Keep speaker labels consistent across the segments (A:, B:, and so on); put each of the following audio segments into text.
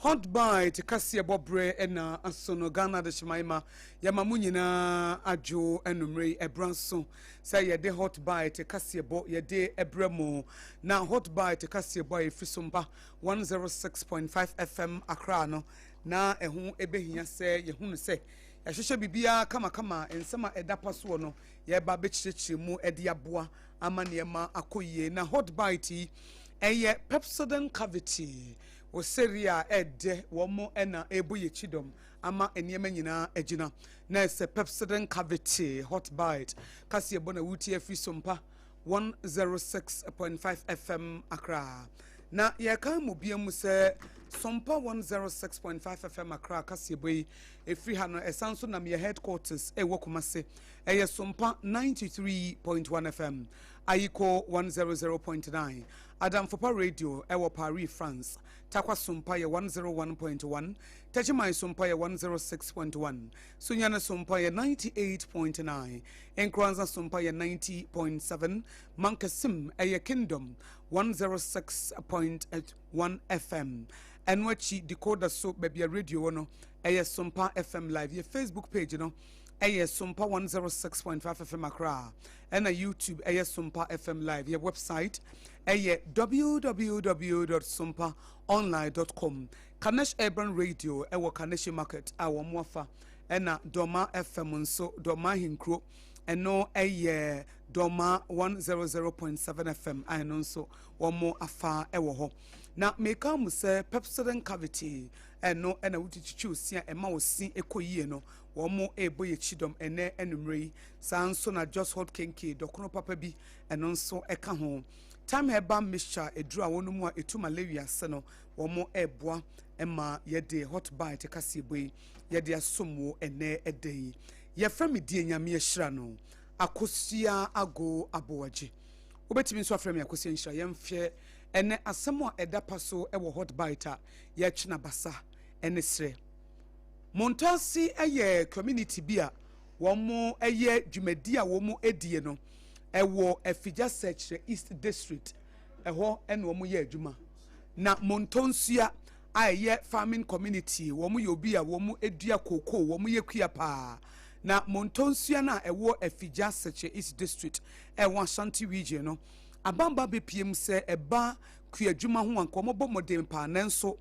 A: Hot Bite kaseɛ bɔberɛ na aso no. Ghana adehyeman ma yɛma mo nyinaa adwo anumere yi. Ɛberɛ aso sɛ yɛde Hot Bite kaseɛbɔ yɛde ɛbrɛ mo. Na Hot Bite kaseɛbɔ a yɛfiri so mpa 106.5 FM Accra no, na ɛho ɛbɛhia sɛ yɛhunu sɛ yɛahyehyɛ biribiara kamakama. Nsɛm a ɛda pa soɔ no, yɛba bɛkyerɛkyerɛ mu de aboa ama nneɛma akɔ yie. Na Hot Bite yi ɛyɛ Pepsodent Cavity oseri a ɛdɛ wɔn na ɛrebɔ yɛn akyi dɔm ama nneɛma nyinaa agyina. Na ɛsɛ Pepsodent Cavity Hot Bite kaseɛbɔ na wotie afiri Sompa 106.5 FM Accra. Na yɛka mu bia mu sɛ Sompa 106.5 FM Accra kaseɛbɔ yi ɛfiri ha no, ɛsan so nam yɛ headquarters ɛwɔ Kumase, ɛyɛ Sompa 93.1 FM, Ayiko 100.9, Adamfopa Radio ɛwɔ Paris, France, Takwa Sompa yɛ 101.1, Techiman Sompa yɛ 106.1, Sunyani Sompa yɛ 98.9, Nkoranza Sompa yɛ 90.7, Mankasim ɛyɛ Kingdom 106.1 FM. Ɛno akyi, decoder so baabi a radio wɔ no ɛyɛ Sompa FM Live. Yɛ Facebook page no ɛyɛ Sompa 106.5 FM Accra, ɛna YouTube ɛyɛ Sompa FM Live. Yɛ website ɛyɛ www.sompaonline.com. Kanesh Urban Radio ɛwɔ Kaneshi Market a wɔn afa, ɛna Dɔma FM nso, Dɔma Ahenkuro, ɛno ɛyɛ Dɔma 100.7 FM a ɛno nso wɔn afa ɛwɔ hɔ. Na meka mu sɛ Pepsodent Cavity, ɛno ɛna wotwitwi osi a ɛma osi ɛkɔ yie no, wɔn ɛrebɔ yɛ kyidɔm ɛnɛ ɛnumere yi. Saa nso na Just Hot Kenke dɔkono papa bi, ɛno nso ɛka ho. Time Herbal Mixture eduru a wɔn mu a etu malaria ase no, wɔn ɛreboa ɛma yɛde Hot Bite kaseɛbɔ yi yɛde asom wo ɛnɛ ɛda yi. Yɛfrɛ me die Nyame ahyira no, Akosua Ago Aboagye. Wobɛtumi nso afrɛ me Akosua Nhyira. Yɛmfɛ ɛnɛ asɛm a ɛda pa so ɛwɔ Hot Bite a yɛtwe n'abasa ɛne serɛ. Montase ɛyɛ community bi a wɔn ɛyɛ dwumadi a wɔn edie no ɛwɔ Afigya Sɛkyerɛ East District. Ɛhɔ ɛna wɔn yɛ adwuma. Na Montonsua a ɛyɛ farming community, wɔn yɛ obi a wɔn edua kookoo, wɔn yɛ kua paa. Na Montonsua no a ɛwɔ Afigya Sɛkyerɛ East District, ɛwɔ Ashanti Region no, abamba bepie mu sɛ ɛba kua adwuma ho anka wɔn bɔ mmɔden paa. Nanso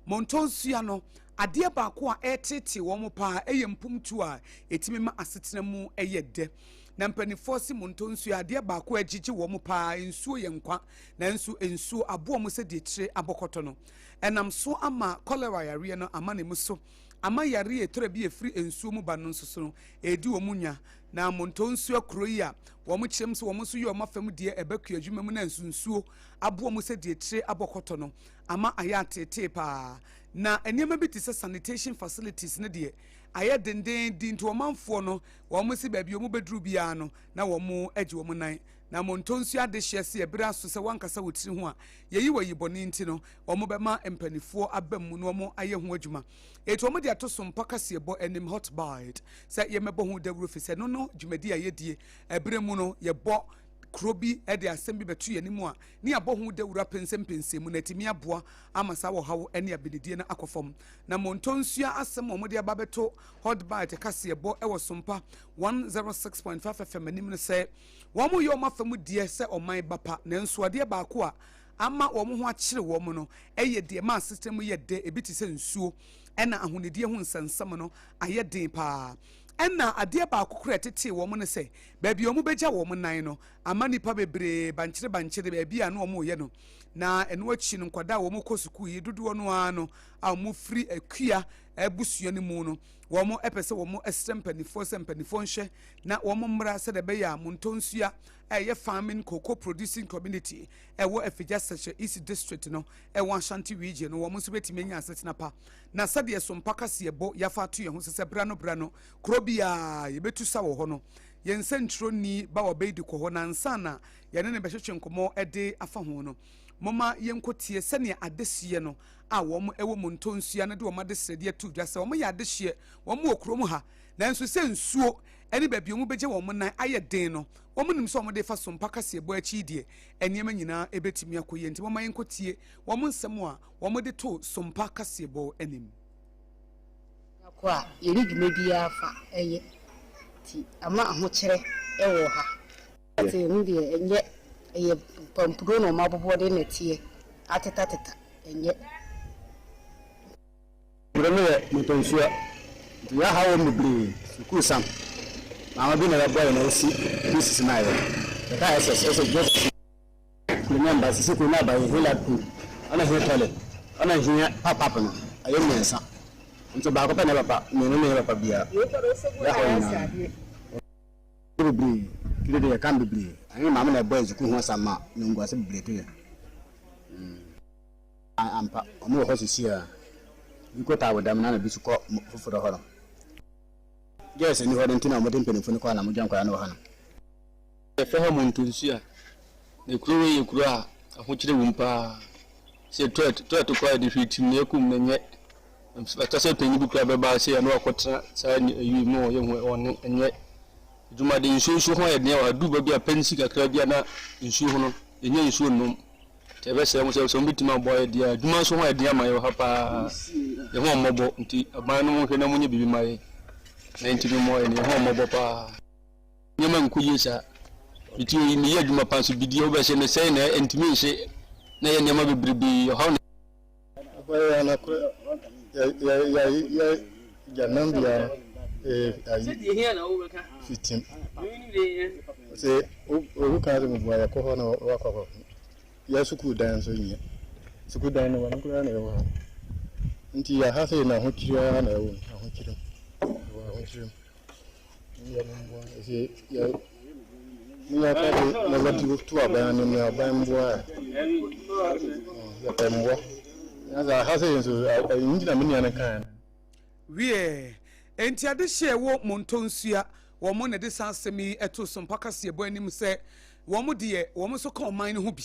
A: Montonsua no, adeɛ baako a ɛretete wɔn paa ɛyɛ mpomtu a ɛtumi ma asetena mu ɛyɛ dɛ. Na mpanimfoɔ si Montonsua, adeɛ baako a ɛgyegye wɔn paa, nsuo yɛ nkwa, nanso nsuo aboɔ wɔn sɛ deɛ tire abɔkɔtɔ no. Ɛnam so ama cholera yareɛ no ama ne mu so, ama yareɛ etɔrɔ bi efiri nsuo mu ba no nso so no ɛredi wɔn nya. Na Montonsua kuro yi a wɔn kyerɛ mu sɛ wɔn nso yɛ wɔn afam deɛ ɛbɛ kua adwuma mu, na nsunsuo aboɔ wɔn sɛ deɛ tire abɔkɔtɔ no ama ayɛ atetee paa. Na nneɛma bi te sɛ sanitation facilities ne deɛ ayɛ dendenden, nti ɔmanfoɔ no wɔn si baabi wɔn bɛduru biara no na wɔn agye wɔn nan. Na Montonsua adehyeɛ se ɛberɛ aso sɛ wankasa wɔ tiri ho a yɛyi wɔ yi bɔne nti no, wɔn bɛma mpanimfoɔ aba mu na wɔn ayɛ ho adwuma. Eti wɔn de ato so mpa kaseɛbɔ anim Hot Bite sɛ yɛmɛbɔ ho dawuro, fi sɛ no no dwumadi a yɛdie ɛberɛ mu no, yɛbɔ kuro bi de asɛm bi bɛto yɛn anim a ne yɛabɔ ho dawuro apɛnsɛmpɛnsɛm mu na atumi aboa ama saa ɔhaw ne abenedie no akɔ fam. Na Montonsua asɛm a wɔde aba bɛto Hot Bite kaseɛbɔ wɔ Sompa 106.5 FM anim no sɛ wɔn yɛ wɔn afa mu deɛ sɛ ɔman ba pa, nanso adeɛ baako a ama wɔn ho akyere wɔn no ɛyɛ deɛ ma asetena mu yɛ dɛ, ebi te sɛ nsuo ɛna ahonidie ho nsɛnsɛm no ayɛ den paa. Ɛna adeɛ baako kora ɛtetee wɔn no sɛ baabi a wɔn bɛgya wɔn nan no ama nipa bebree bankyere bankyere baabi a na wɔn reyɛ no. Na ɛno akyi no, nkwadaa a wɔn kɔ sukuu yi dodoɔ no ara no a wɔn firi akua abusua no mu no, wɔn pɛ sɛ wɔn srɛ mpanimfoɔ sɛ mpanimfoɔ nhwɛ na wɔn mmra sɛdeɛ ɛbɛyɛ a Montonsua a ɛyɛ farming cocoa producing community ɛwɔ Afigya Sɛkyɛ East District no ɛwɔ Ashanti Region no, wɔn nso bɛtumi anya asetena pa. Na sɛdeɛ Sompa kaseɛbɔ yɛafa ato yɛn ho sɛ sɛ bra no bra no kuro biara yɛbɛtu sa wɔ hɔ no, yɛn nsɛntwerɛni ba wɔ bɛyi de kɔ hɔ na ansa na yɛne ne bɛhwehwɛ nkɔmmɔ de afa ho no. Momma yɛnkɔtie sɛnea adehyeɛ no a wɔn wɔ mu ntonsua no de wɔn adesrɛdeɛ ato dwa sɛ wɔyɛ adehyeɛ, wɔn wɔ kurom ha, nanso sɛ nsuo ne baabi a wɔbɛgya wɔn nan ayɛ den no, wɔn nim sɛ wɔde fa Sompa kaseɛbɔ akyi yi deɛ, nneɛma nyinaa bɛtumi akɔ yie. Nti momma yɛnkɔtie wɔn nsɛm a wɔde too Sompa kaseɛbɔ anim.
B: Kɔ a, yɛnni dwuma biara fa yɛ, nti ama ahokyerɛ wɔ ha. Ate no deɛ ɛnyɛ, ɛyɛ pampuro na wɔn abobɔ de nɛteɛ atetateta, ɛnyɛ.
C: Kuro no yɛ Motonsuo nti yɛ haw wɔm bebree sukuu sam maama bi na bɛboa yɛn na yɛsi pieces ma yɛ yɛka SS SS Jesus kuro no mba sisi kuro no aba yɛ hia pool ɛna hia toilet ɛna hia pap no ɛyɛ mmiɛnsa nso baako pɛ na ɛyɛ papa mmienu no yɛ papa biara yɛ haw nyinaa. Bebree, tiri de yɛka no bebree. Ɛno ne maame na ɛbɔ yɛn sukuu ho asɛm ma animguase bebree to yɛn. Mm. Ampa, wɔn wɔ hɔ sisi a. Bi kɔ Taawo dɛm na na bi nso kɔ foforɔ hɔ no. Girls nni hɔ no nti na wɔde mpanimfoɔ no kɔ a na wɔgya nkwadaa no wɔ ha no.
D: Yɛfrɛ hɔ Montonsu a, na kuro wei yɛ kuro a ahokyere wom paa. Sɛ toilet toilet koraa yɛde hwee tim na ɛkum na ɛnyɛ. Ɛfata sɛ panyin bi koraa bɛba ase a na wakɔtena saa ayi mu a ɔyɛ ho ɔne ɛnyɛ adwuma de. Nsuo nso ho ayɛ den wɔ ha. Duru baabi a pɛnsi kakra bi a na nsuo ho no yɛnya nsuo nnom. Nti ɛbɛsrɛ mo sɛ sɛ mobɛtumi aboa yɛ deɛ a adwuma nso ho ayɛ den ama yɛ wɔ ha paa. Yɛn ho mmɔbɔ nti aban no monhwɛ na monyɛ biribi ma yɛn na yɛntumi mmoa yɛn. Yɛn ho mmɔbɔ paa. Nneɛma nkɔ yie saa. Mete hɔ yi meyɛ adwuma paa nso bidie wobɛhyɛ no sɛe na ɛntumi nhye na ɛyɛ nneɛma bebrebe ɔhaw na.
E: Ɔyɛ nokorɛ, yɛ yɛ yɛ yɛ gyananbea no ayi fitim. Sɛ owu kan sɛ meboa yɛkɔ hɔ na wakɔ akɔ yɛ sukuu dan nso nyɛ sukuu dan no wɔn koraa na ɛwɔ ha nti yɛ ha sɛ na ahokyere ara na ɛwɔ ahokyere mu ɛwɔ ahokyere mu.
A: Wiɛ, enti adehye a ɛwɔ Montonsua, wɔn na ɛde saa asɛm yi too Sompa kaseɛbɔ anim sɛ wɔn deɛ wɔn nso ka ɔman no ho bi,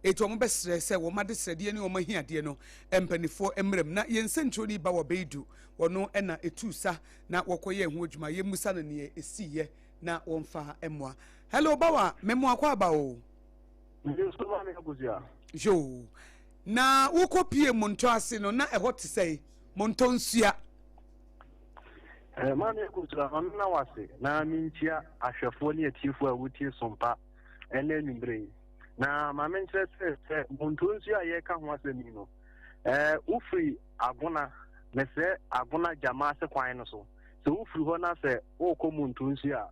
A: enti wɔn bɛsrɛ sɛ wɔn adesrɛdeɛ ne wɔn ahiadeɛ no mpanifoɔ mmra mu. Na yɛn nsɛnkyerɛwni Bawa Beidu, ɔno na ɛtuu sa na wɔkɔyɛɛ ho adwuma. Yɛmmisa no neɛ ɛsiiɛ na wɔmfa mmoa. Hello Bawa, me mmoa kɔ aba o.
F: Mede so maame Akosua.
A: Yoo, na wokɔ pie Montɔ ase no, na ɛhɔ te sɛn? Montɔ nsua.
F: Eh, maame Akosua, ma menna wo ase na menkyia ahwɛfoɔ ne atiefoɔ a wotie Sompa ɛnɛ anwummerɛ yi. Na ma menkyerɛ sɛ sɛ Montɔ nsuo a yɛreka ho asɛm yi no, eh, wofiri Agona, mesrɛ Agona Gyama ase kwan no so. Sɛ wofiri hɔ na sɛ worekɔ Montonsi a,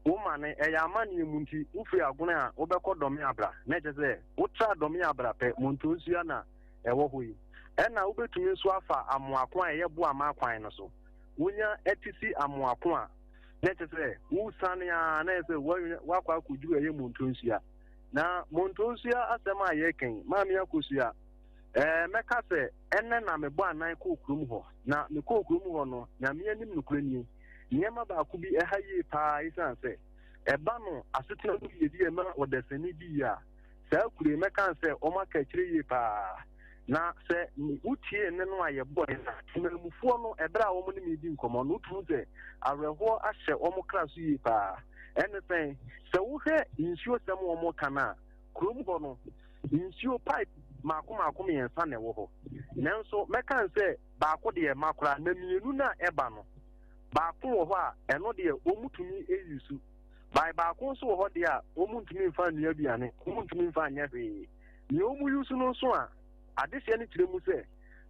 F: wo mane, ɛyɛ amanneɛ mu nti, wofiri Agona a, wobɛkɔ Dɔme Abra. Na ɛkyɛ sɛ wotra Dɔme Abra pɛ, Montonsi na ɛwɔ hɔ yi. Ɛna wobɛtumi nso afa Amoako a ɛyɛ Boama kwan no so. Wonya atisi Amoako a, na ɛkyɛ sɛ wosane a, na ɛyɛ sɛ woakɔ akɔduru ɛyɛ Montonsi a. Na Montonsi asɛm a yɛreka yi, Maame Akosua, Ɛɛ, mɛka sɛ ɛnnɛ na mebɔ anan kɔɔ kurom hɔ. Na mekɔɔ kurom hɔ no, Nyame anim nokorɛ nie, nneɛma baako bi ɛha yie paa esiane sɛ ɛba no asetena mu yiedie a ɛma ɔdasani di yie a, saa kuro yi mɛka sɛ wɔn aka akyire yie paa. Na sɛ wotie nne no a yɛbɔeɛ no a, temanmufoɔ no ɛberɛ a wɔn ne me redi nkɔmmɔ no, wotumi hu sɛ awerɛhoɔ ahyɛ wɔn kra so yie paa. Ɛne sɛn? Sɛ wohwɛ nsuo sɛm wɔn reka no a, kurom hɔ no, nsuo pipe mmaako mmaako mmiɛnsa na ɛwɔ hɔ. Nanso mɛka no sɛ baako deɛ ɛma koraa, na mmienu no a ɛba no, baako wɔ hɔ a ɛno deɛ wɔtumi yi su. Bae baako nso wɔ hɔ deɛ a wɔntumi mfa nnua aduane, wɔntumi mfa nyɛ hwee. Nea wɔyi su no nso a, adehyeɛ no kyerɛ mu sɛ,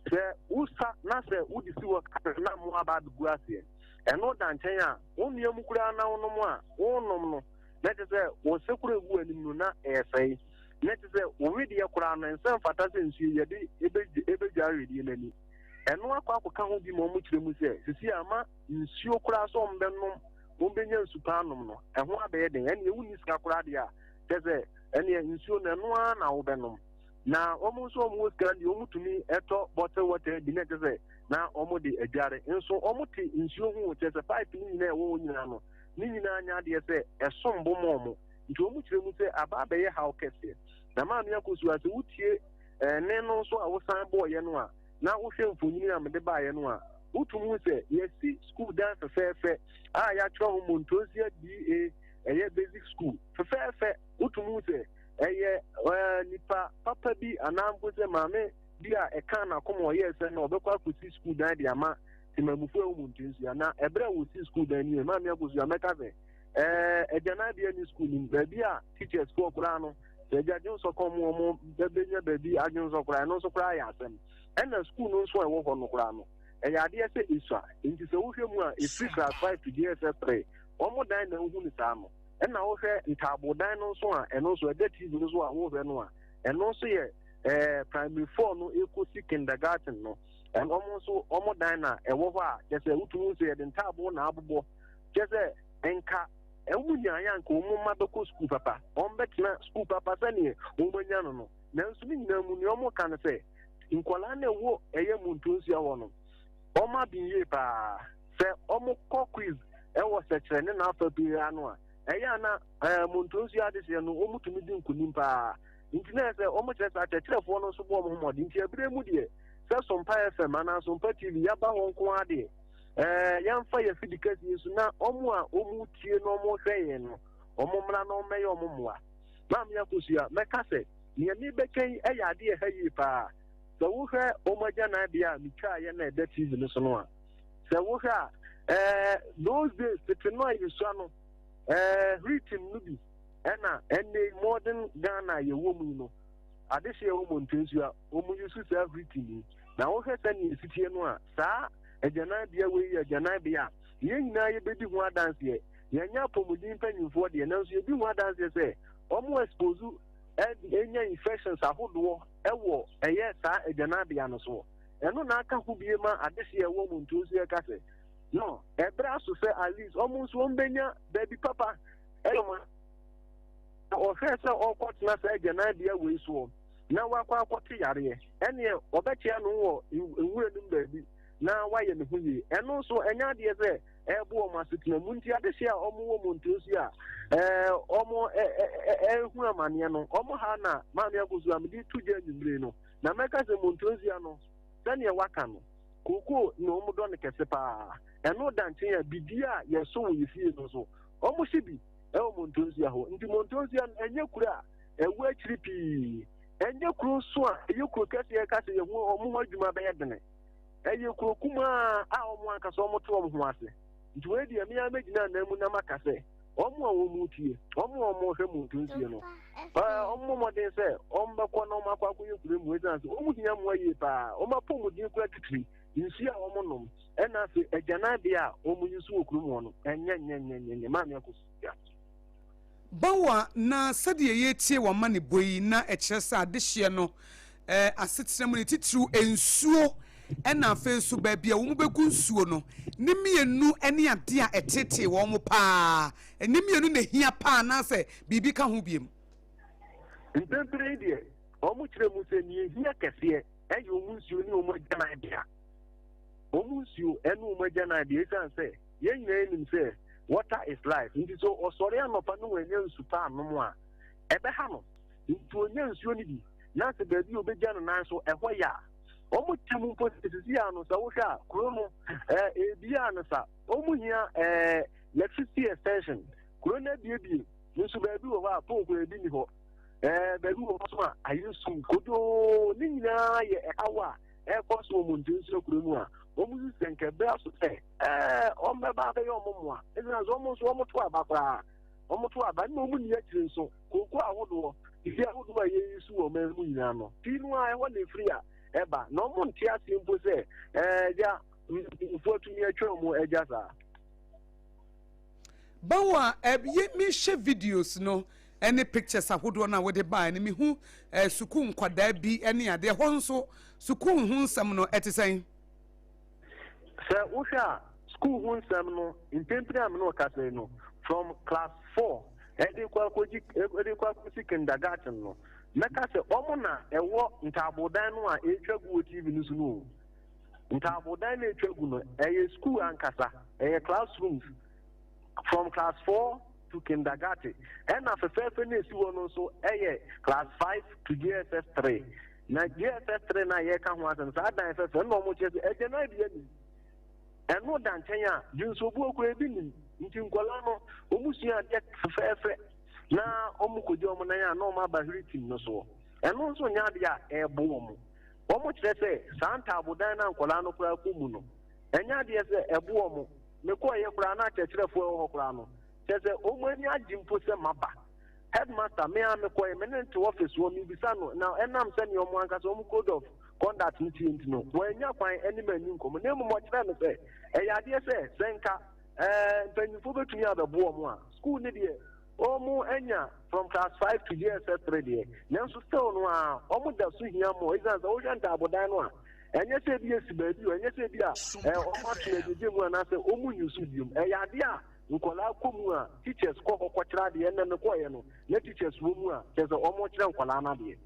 F: sɛ wosa na sɛ wode si hɔ kakra na mmoa aba abɛgu aseɛ, ɛno da nkyɛn a, wo nua mu koraa na wonom a, wonom no, na kyerɛ sɛ wo se koraa egu w'anim no na ɛresɛe, na kyerɛ sɛ wo wedeɛ koraa no ɛnsɛ mfata sɛ nsuo yɛde ebedware wedeɛ no ani. Ɛno akɔ akɔka ho bi ma wɔn kyerɛ mu sɛ sisi ama nsuo koraa sɛ wɔn bɛnom wɔn bɛnya nsu paa nom no ɛho abɛyɛ den. Ɛnneɛ wonni sika koraa deɛ a kyerɛ sɛ ɛnneɛ nsuo no ɛno ara na wobɛnom. Na wɔn nso wɔn wɔ sika deɛ wɔn tumi ɛtɔ bottle water bi na kyerɛ sɛ na wɔn de adware nso wɔn te nsuo ho kyerɛ sɛ pipe no nyinaa ɛwɔ hɔ nyinaa no ne nyinaa nyɛ adeɛ sɛ ɛsom bo ma wɔn. Nti wɔn kyerɛ mu sɛ aba abɛyɛ haw kɛseɛ. Na Maame Akosua, sɛ wotie ɛnne no nso a wosan bɔɔyɛ no a, na wohwɛ mfonini a mede baeɛ no a, wotum hu sɛ yɛasi sukuu dan fɛfɛɛfɛ a yɛatwerɛ ho Montonsia DA ɛyɛ basic school fɛfɛɛfɛ. Wotum hu sɛ ɛyɛ ɛɛ nipa papa bi anaa mpo sɛ maame bi a ɛkaa n'akoma ɔyɛɛ sɛ na ɔbɛkɔ akɔsi sukuu dan de ama temamufo a ɛwɔ Montonsia. Na ɛberɛ a wɔsi sukuu dan no yɛ, Maame Akosua, mɛka sɛ ɛɛ agyananbea ni sukuu nim baabi a teachers foɔ koraa no sɛ agya dwonsɔ kɔn mu wɔn bɛnya baabi adwonsɔ koraa, ɛno nso koraa yɛ asɛm. Ɛna sukuu no nso a ɛwɔ hɔ no koraa no, ɛyɛ adeɛ sɛ esua. Nti sɛ wohwɛ mu a, efiri class 5 to JSS 3 wɔn dan na wohu no saa no. Ɛna wohwɛ ntaabo dan no nso a, ɛno nso ɛda TV no so a wohwɛ no a, ɛno nso yɛ primary 4 no ekosi kindergarten no, ɛno wɔn nso wɔn dan na ɛwɔ hɔ a kyɛ sɛ wotumi sɛ yɛde ntaabo na abobɔ, kyɛ sɛ nka wɔn nyaeɛ a nka wɔn mma bɛkɔ sukuu papa, wɔn bɛtena sukuu papa sɛdeɛ wɔn anya no no. Nanso ne nyinaa mu nea wɔn ka no sɛ nkwadaa no ɛwɔ ɛyɛ Montonsia hɔ no, wɔn aben yie paa. Sɛ wɔn kɔ quiz ɛwɔ sɛkyerɛ ne n'afa biara no a, ɛyɛ a na Montonsia adehyeɛ no wɔn tumi di nkunim paa. Nti na ɛsɛ wɔn kyerɛ sɛ akyerɛkyerɛfoɔ no nso bɔ wɔn ho mmɔden. Nti ɛberɛ mu deɛ sɛ Sompa FM anaa Sompa TV yaba hɔ nko ara deɛ, yɛmfa yɛn afidi kɛseɛ so na wɔn a wɔtie na wɔhwɛ yɛn no, wɔn mmra na wɔmmɛyɛ wɔn mmoa. Maame Akosua, mɛka sɛ nea mebɛka yi yɛ adeɛ ɛha yie paa. Sɛ wohwɛ wɔn agyananbea a metwaeɛ na ɛda TV no so no a, sɛ wohwɛ a, those days tete no a yɛsua no, written no bi ɛna ɛnɛ modern Ghana a yɛwɔ mu yi no, adehyeɛ wɔ Montensu a wɔn yi so saa written yi. Na wohwɛ sɛnea ɛsi teɛ no a, saa agyananbea wei yɛ agyananbea a yɛn nyinaa yɛbɛdi ho adanseɛ. Yɛnyɛ apɔmuden mpanyinfoɔ deɛ, nanso yɛdi ho adanseɛ sɛ wɔn expose ɛnya infections ahodoɔ ɛwɔ ɛyɛ saa agyananbea no soɔ. Ɛno na aka ho bie ma adehyeɛ ɛwɔ Montensu ɛka sɛ no ɛberɛ aso sɛ at least wɔn nso wɔn bɛnya baabi papa ɛyɛ wɔn. Ɔhwɛ sɛ ɔrekɔtena saa agyananbea wei soɔ na wakɔ akɔte yareɛ, ɛneɛ ɔbɛkyea no wɔ nwura no mu baabi na wayɛ ne ho yie. Ɛno nso ɛnyɛ adeɛ sɛ ɛrebo wɔn asetena mu. Nti adehyeɛ a wɔn wɔ Montensu a wɔn ɛrehu amaneɛ no, wɔn ha na Maame Akosua mede to gya anwummere no. Na mɛka sɛ Montensu ano sɛdeɛ waka no, kookoo na wɔn dɔ no kɛse paa. Ɛno da nkyɛn a bidie a yɛso wɔ yɛ fie no nso, wɔn hyɛ bi ɛwɔ Montensu hɔ. Nti Montensu no ɛnyɛ kuro a ɛwɔ akyiri pii. Ɛnyɛ kuro nso a ɛyɛ kuro kɛseɛ ɛka sɛ yɛho wɔn ho adwuma bɛyɛ dene. Ɛyɛ kuro kumaa a wɔn ankasa wɔn te wɔn ho ase. Nti wei deɛ mmea mɛgyina anan mu na maka sɛ wɔn a wɔn tie, wɔn a wɔn hwɛ Montensu no, wɔn mmɔ mmɔden sɛ wɔn bɛkɔ na wɔn akɔ akɔyɛ kuro mu, ɛsiane sɛ wɔn hia mmoa yie paa. Wɔn apɔmuden kura titiri, nsuo a wɔn nom, ɛna afei agyananbea a wɔn yi so wɔ kurom hɔ no, ɛnyɛ nyɛ nyɛ nyɛ nyɛ. Maame Akosua.
A: Bawa, na sɛdeɛ yɛretie w'amanebɔ yi na ɛkyerɛ sɛ adehyeɛ no asetena mu ne titiriw nsuo ɛna afei nso baabi a wɔn bɛgu nsuo no ne mmienu ne adeɛ a ɛtetee wɔn paa, ne mmienu na ehia paa anaasɛ biribi ka ho biem?
F: Mpempere yi deɛ, wɔn kyerɛ mu sɛ nea ehia kɛseɛ ɛyɛ wɔn nsuo ne wɔn agyananbea. Wɔn nsuo ɛne wɔn agyananbea, esiane sɛ yɛn nyinaa nim sɛ water is life. Nti sɛ ɔsɔre anɔpa ne wɔanya nsu pa anom a, ɛbɛha no. Nti onya nsuo no bi na sɛ baabi a obɛgya no nan so ɛhɔ yɛ a, wɔn ti mu mpo sisi ano sɛ wohwɛ a kuro no ebi a no sa wɔn hia electricity extension. Kuro no abiebie nso baabi wɔ hɔ a pole kuro ebi ni hɔ, baabi wɔ hɔ so a ayɛ sum kodoo. Ne nyinaa yɛ ɛhaw a ɛkɔ so wɔ Montensu kuro mu a wɔn nso sɛ nka ɛbɛrɛ so sɛ wɔn bɛba abɛyɛ wɔn mmoa, ɛsan so wɔn nso wɔn to aba koraa, wɔn to aba na wɔn ni akyire nso kooko ahodoɔ bibi ahodoɔ a yɛyi so wɔ ɔman mu nyinaa no pii no a ɛhɔ na efiri a ɛba, na wɔn nte aseɛ mpo sɛ gya mpanyinfoɔ atumi atwa wɔn agya saa.
A: Bawa, yɛ mehwɛ videos no ne pictures ahodoɔ no a wode baeɛ no, mehu sukuu nkwadaa bi ne adeɛ. Hɔ nso sukuu ho nsɛm no ɛte sɛn?
F: Sɛ wohwɛ a sukuu ho nsɛm no mpempere a me ne ɔkasa yi no, from class 4 ɛde kɔ akɔgyi ɛde kɔ akɔsi kindergarten no, mɛka sɛ wɔn na ɛwɔ ntaabodan no a ɛretwa gu wɔ TV no so no o. Ntaabodan no ɛretwa gu no ɛyɛ sukuu ankasa, ɛyɛ classrooms from class 4 to kindergarten. Ɛna fɛfɛɛfɛ no a ɛsi hɔ no nso yɛ class 5 to JSS 3. Na JSS 3 no a yɛreka ho asɛm, saa dan fɛfɛ no na wɔkyerɛ sɛ agyanan bi anim. Ɛno da nkyɛn a, dwonsobuo koraa ebi nim. Nti nkwadaa no, wɔsua adeɛ fɛfɛɛfɛ na wɔkɔgya wɔn nan a na wɔn aba hwiri no soɔ. Ɛno nso nyɛ adeɛ a ɛrebo wɔn. Wɔkyerɛ sɛ saa ntaabodan no a nkwadaa no koraa kɔ mu no, ɛnyɛ adeɛ sɛ ɛbo wɔn. Mekɔeɛ koraa na akyerɛkyerɛfoɔ a ɛwɔ hɔ koraa no, kyerɛ sɛ wɔn ani agye mpo sɛ maba. Headmaster, me ara mekɔeɛ, me ne no te office hɔ, mebisa no, na ɛnam sɛdeɛ wɔn ankasa wɔn code of conduct no teɛ nti no, wannya kwan ne me anni nkɔmmɔ. Na mmom ɔkyerɛɛ me sɛ, ɛyɛ adeɛ sɛ, sɛ nka ɛɛ mpanyinfoɔ bɛtumi abɛboa wɔn a, school no deɛ, wɔn anya from class 5 to JSS 3 deɛ, nanso still no ara, wɔn da so hia more, ɛsiane sɛ wohwɛ ntaabodan no a, ɛnyɛ sɛ ebi esi baabi o, ɛnyɛ sɛ ebi a ɛɛ wɔn ato no agyegye mu anaasɛ wɔn nyi so biom. Ɛyɛ adeɛ a nkwadaa kɔ mu a teachers kɔ hɔ kɔkyerɛ adeɛ. Ɛnna mekɔɔyɛ no na teachers wɔ mu a kyerɛ sɛ wɔn kyerɛ nkwadaa no adeɛ.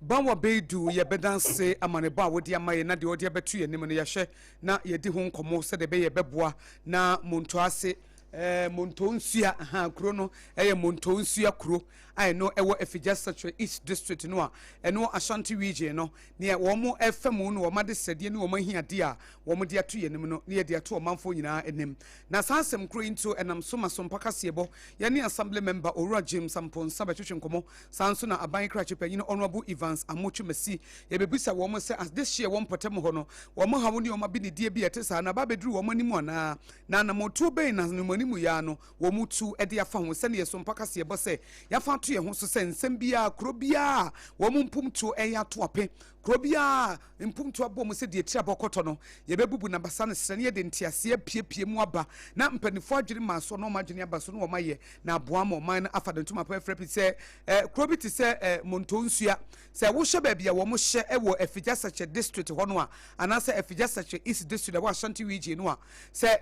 A: Bawa Beidu, yɛbɛda ase amanebɔ a wode ama yɛn na deɛ wɔde abɛto yɛn anim no yɛahwɛ na yɛdi ho nkɔmmɔ sɛdeɛ ɛbɛyɛ ɛbɛboa na Montoase eh, Montonsua ha kuro no ɛyɛ Montonsua kuro a ɛno ɛwɔ Afigya Sekyere East District no a ɛno Ashanti Region no neɛ wɔn ɛfa mu no wɔn adesrɛdeɛ ne wɔn ahiadeɛ a wɔn de ato yɛn anim no ne yɛde ato ɔmanfoɔ nyinaa anim. Na saa asɛm koro yi nso ɛnam so ma Sompa Kaseɛbɔ yɛne Assembly Member Owura James Amponsah bɛtwetwe nkɔmmɔ. Saa nso na Aban Krakye Panyin Honourable Evans Amochu Masi yɛbɛbisa wɔn sɛ adehyeɛ wɔ mpɔtam hɔ no wɔn haw ne wɔn abenedie bi a ɛte saa no aba abɛduru wɔn anim anaa, na anammɔntuo bɛn na animuanimu yi ara no wɔn tu de afa ho sɛdeɛ Sompa Kaseɛbɔ sɛ yɛafa ato yɛn ho so sɛ nsɛm biara kuro biara a wɔn mpomtuo ɛyɛ ato ape kuro biara a mpomtuo abɔ mu sɛ deɛ tiri abɔkɔtɔ no yɛbɛbubu n'abasa no serɛ na yɛde nteaseɛ apiepie mu aba na mpanimfoɔ adwene maa so na wɔn adwene aba so na wɔn ayɛ na aboa ma ɔman no afa de ntoma pa afira pi sɛ eh, kuro bi te sɛ eh, Montonsua sɛ wohyɛ baabi a wɔn hyɛ wɔ Afigya Sɛkyɛ district hɔ no a anaasɛ Afigya Sɛkyɛ East district ɛwɔ Ashanti region no a sɛ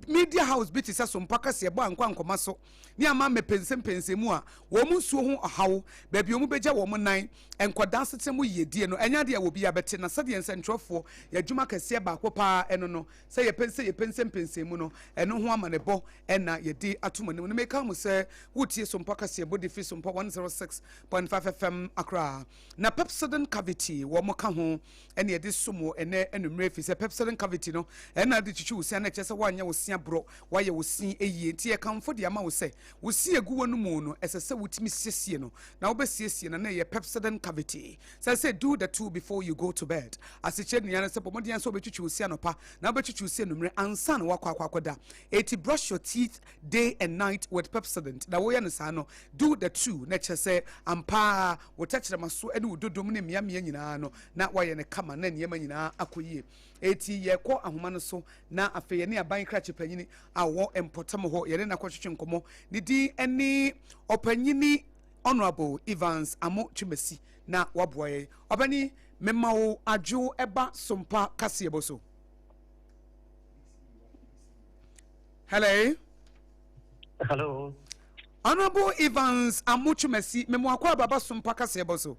A: media house bi te sɛ Sompa kaseɛbɔ ankɔ ankɔma so ne ama mmɛpɛnsɛmpɛnsɛn mu a wɔn nsuo ho ɔhaw baabi wɔn bɛgya wɔn nan nkwadaa asetena mu yiedie no ɛnyɛ adeɛ a obi abɛte. Na sɛdeɛ nsɛntwerɛfoɔ yɛ adwuma kɛseɛ baako paa ɛno no sɛ yɛpɛnsɛ yɛpɛnsɛmpɛnsɛn mu no ɛno ho amanebɔ ɛna yɛde ato mo anim no. Meka mo sɛ wotie Sompa kaseɛbɔ de firi Sompa 106.5 FM Accra. Na Pepsodent Cavity wɔn ka ho ɛne yɛde som wɔ ɛnɛ anwummerɛ firi sɛ Pepsodent Cavity no ɛna de twitwi wo se ana ɛkyerɛ sɛ woanyɛ wo se aborɔ, woayɛ wo se yie. Nti yɛkamfo de ama wo sɛ wo se egu w'anomu no ɛsɛ sɛ wotumi siesie no, na wobɛsiesie no na ɛyɛ Pepsodent Cavity. Sɛ sɛ do the two before you go to bed. Asekyerɛ nua no sɛ bɔ mmɔden sɛ wobɛtwitwi wo se anɔpa na wobɛtwitwi wo se anwummerɛ ansa na woakɔ akɔ akɔda. Eti brush your teeth day and night with Pepsodent. Na woyɛ no saa no do the two na ɛkyerɛ sɛ ampa wo tɛkyerɛma so ne wo dodom ne mmeammea nyinaa no na woayɛ no kama na nneɛma nyinaa akɔ yie. Eti yɛkɔ ahoma no so na afei yɛne aban krakye panyini a ɔwɔ mpɔtam hɔ yɛne no akɔtwetwe nkɔmmɔ. Ne din ne Ɔpanyini Honourable Evans Amo Twumasi na waboa yɛn. Ɔpanyini, mema wo adwo ɛba Sompa kaseɛbɔ so. Hello.
F: Hello.
A: Honourable Evans Amo Twumasi, mema wakɔ ababa Sompa kaseɛbɔ so.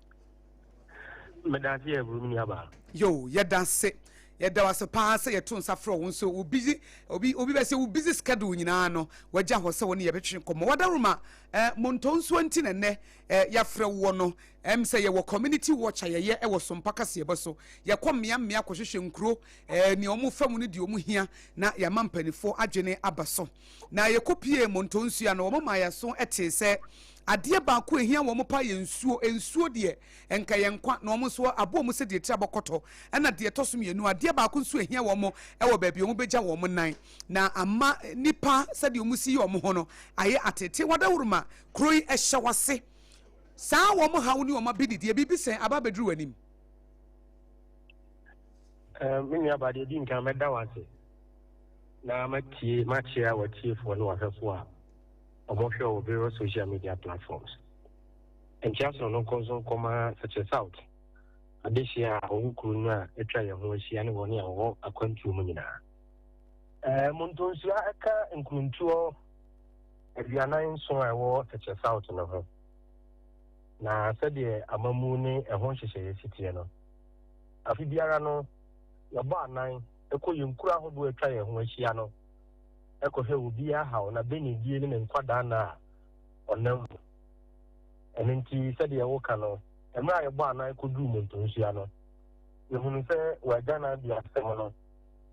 F: Medase yɛ buru mi nuabaa.
A: Yo, yɛda ase. Yɛda wo ase paa sɛ yɛto nsa frɛ wo nso wo busy obi obi bɛsɛ wo busy schedule nyinaa no wagya hɔ sɛ wo ne yɛbɛtwe nkɔmmɔ. Wadaroma eh, montɔ nsuo nti na nnɛ eh, yɛafrɛ woɔ no. Ɛm sɛ yɛwɔ community watch a yɛyɛ wɔ Sompa kaseɛbɔ so. Yɛkɔ mmea mmea kɔhwehwɛ nkuro eh, nea wɔn fa mu ne deɛ wɔn hia na yɛama mpanimfoɔ adwene aba so. Na yɛkɔpie montɔ nsuo ano, wɔn maa yɛaso tee sɛ adeɛ baako a ɛhia wɔn paa yɛ nsuo. Nsuo deɛ nka yɛ nkwa, na wɔn nso aboɔ mu sɛ deɛ tiri abɔkɔtɔ. Ɛna deɛ ɛtɔ so mmienu, adeɛ baako nso ɛhia wɔn wɔ baabi a wɔbɛgya wɔn nan na ama nipa sɛdeɛ wɔn si yɛ wɔn ho no ayɛ atete. Wadawuruma kuro yi ɛhyɛ wase saa wɔn haw ne wɔn abɛdidie biribi sɛn aba abɛduru w'anim?
F: Me nua ba, deɛ di nkan mɛda wo ase na matie makyea w'atiefoɔ ne w'ahwɛfoɔ a wɔhwɛ wɔ various social media platforms. Nkyea sononko nso nkɔma Sekyere South adehyeɛ a wɔwɔ kuro no a atwa yɛn ho ahyia ne wɔn a wɔwɔ akwantuo mu nyinaa. Montonsua ɛka nkuruntuo 47 a ɛwɔ Sekyere South no ho. Na sɛdeɛ amammuo ne ɛho nhyehyɛeɛ si teɛ no, afe biara no yɛbɔ anan kɔ yɛn nkuro ahodoɔ a atwa yɛn ho ahyia no. kɔhwɛ obiara haw, n'abɛnidie ne ne nkwadaa nna a ɔnam mu. Ɛno nti, sɛdeɛ woka no, mmerɛ a yɛbɔɔ anan kɔduruu Montonhyia no, yɛhunuu sɛ w'agyananbea asɛm no,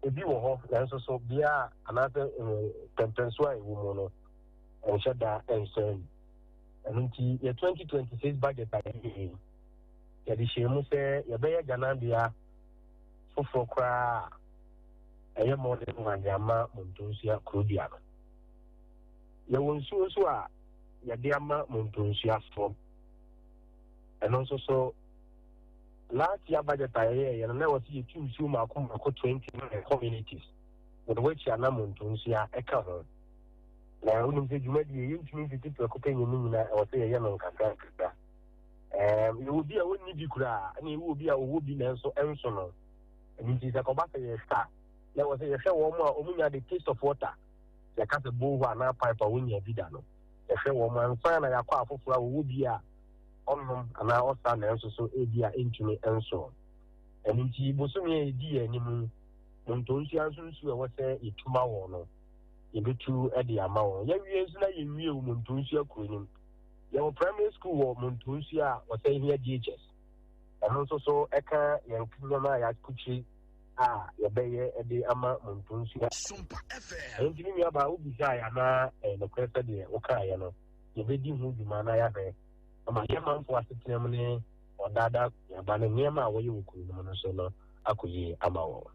F: ebi wɔ hɔ, nanso so bea a anaasɛ mpɛmpɛnsoɔ a ɛwɔ mu no, ɛnhyɛ da nsɔ ani. Ɛno nti, yɛ 2026 budget a yɛyɛɛ yi, yɛde hyɛɛ mu sɛ yɛbɛyɛ agyananbea foforɔ koraa a ɛyɛ modern one de ama Montonhyia kurodua no. Yɛwɔ nsuo nso a yɛde ama Montonsuafoɔ. Ɛno nso so, last year budget a yɛyɛeɛ no, na ɛwɔ sɛ yɛtu nsuo mmaako mmaako 29 communities, with which a na Montonhyia ɛka ho. Na wonim sɛ dwumadie yɛntumi mfiti prɛko pɛ nyɛ ne nyinaa, ɛwɔ sɛ yɛyɛ no nkakra nkakra. Um, yɛwɔ bi a wɔnni bi koraa, ɛna yɛwɔ bi a wɔwɔ bi nanso ɛnso no. Ɛno nti sɛ kɔba sɛ yɛhwɛ a, na ɛwɔ sɛ yɛhwɛ wɔn a wɔnya the taste of water yɛka sɛ borehole anaa pipe a wonnya bi da no, yɛhwɛ wɔn ansa na yɛakɔ afoforo a wɔwɔ bi a ɔnom anaa ɔsa nanso so ebi a entumi nso. Ɛno nti, bosome a edi yɛn anim yi, Montonsua nso nsu a ɛwɔ sɛ yɛtu ma wɔn no, yɛbɛtu de ama wɔn. Yɛawie nso na yɛnwie wɔ Montonsua kuro no mu. Yɛwɔ primary school wɔ Montonsua a wɔsɛ hia JHS. Ɛno nso so ɛka yɛn nneɛma a yɛakukyiri a yɛbɛyɛ de ama mo ntonsu. Ɛno nti me nuabaa wobisaeɛ anaa ɛyɛ nokorɛ sɛdeɛ wokaeɛ no, yɛbɛdi ho dwuma na yɛahwɛ ama yɛn manfoɔ asetena mu ne ɔdaadaa kuaba ne nneɛma a wɔyɛ wɔ kuro no mu no so no akɔ yie ama wɔn.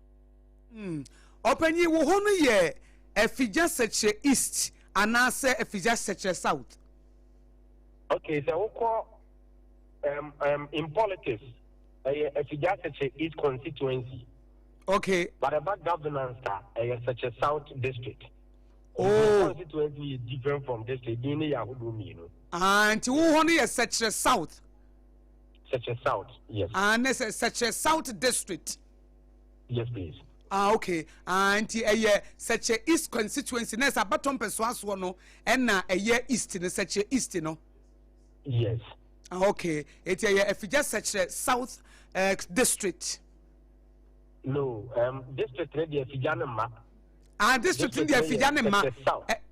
A: Hmm. Ɔpanyin, wo hɔ no yɛ Afigya Sɛkyerɛ East anaasɛ Afigya Sɛkyerɛ South?
F: Okay, sɛ wokɔ um, um, in politics, ɛyɛ Afigya Sekyere East constituency.
A: Okay.
F: But ɛba governance a, ɛyɛ Sekyere South district.
A: Oh.
F: Constituency yɛ different from district. Din ne yɛ ahodoɔ mmienu.
A: Ah, nti wo hɔ no yɛ Sekyere South.
F: Sekyere South, yes.
A: Ah, ne sɛ Sekyere South district.
F: Yes, please.
A: Ah, okay. Ah, nti ɛyɛ Sekyere East constituency. Na ɛsɛ abatɔ mpɛsoasoɔ no ɛna ɛyɛ East no, Sekyere East no.
F: Yes.
A: Ah, okay. Eti ɛyɛ Afigya Sɛkyerɛ South uh, District.
F: No, um, district ne deɛ Afigya ne mma.
A: Ah, district ne deɛ Afigya ne mma.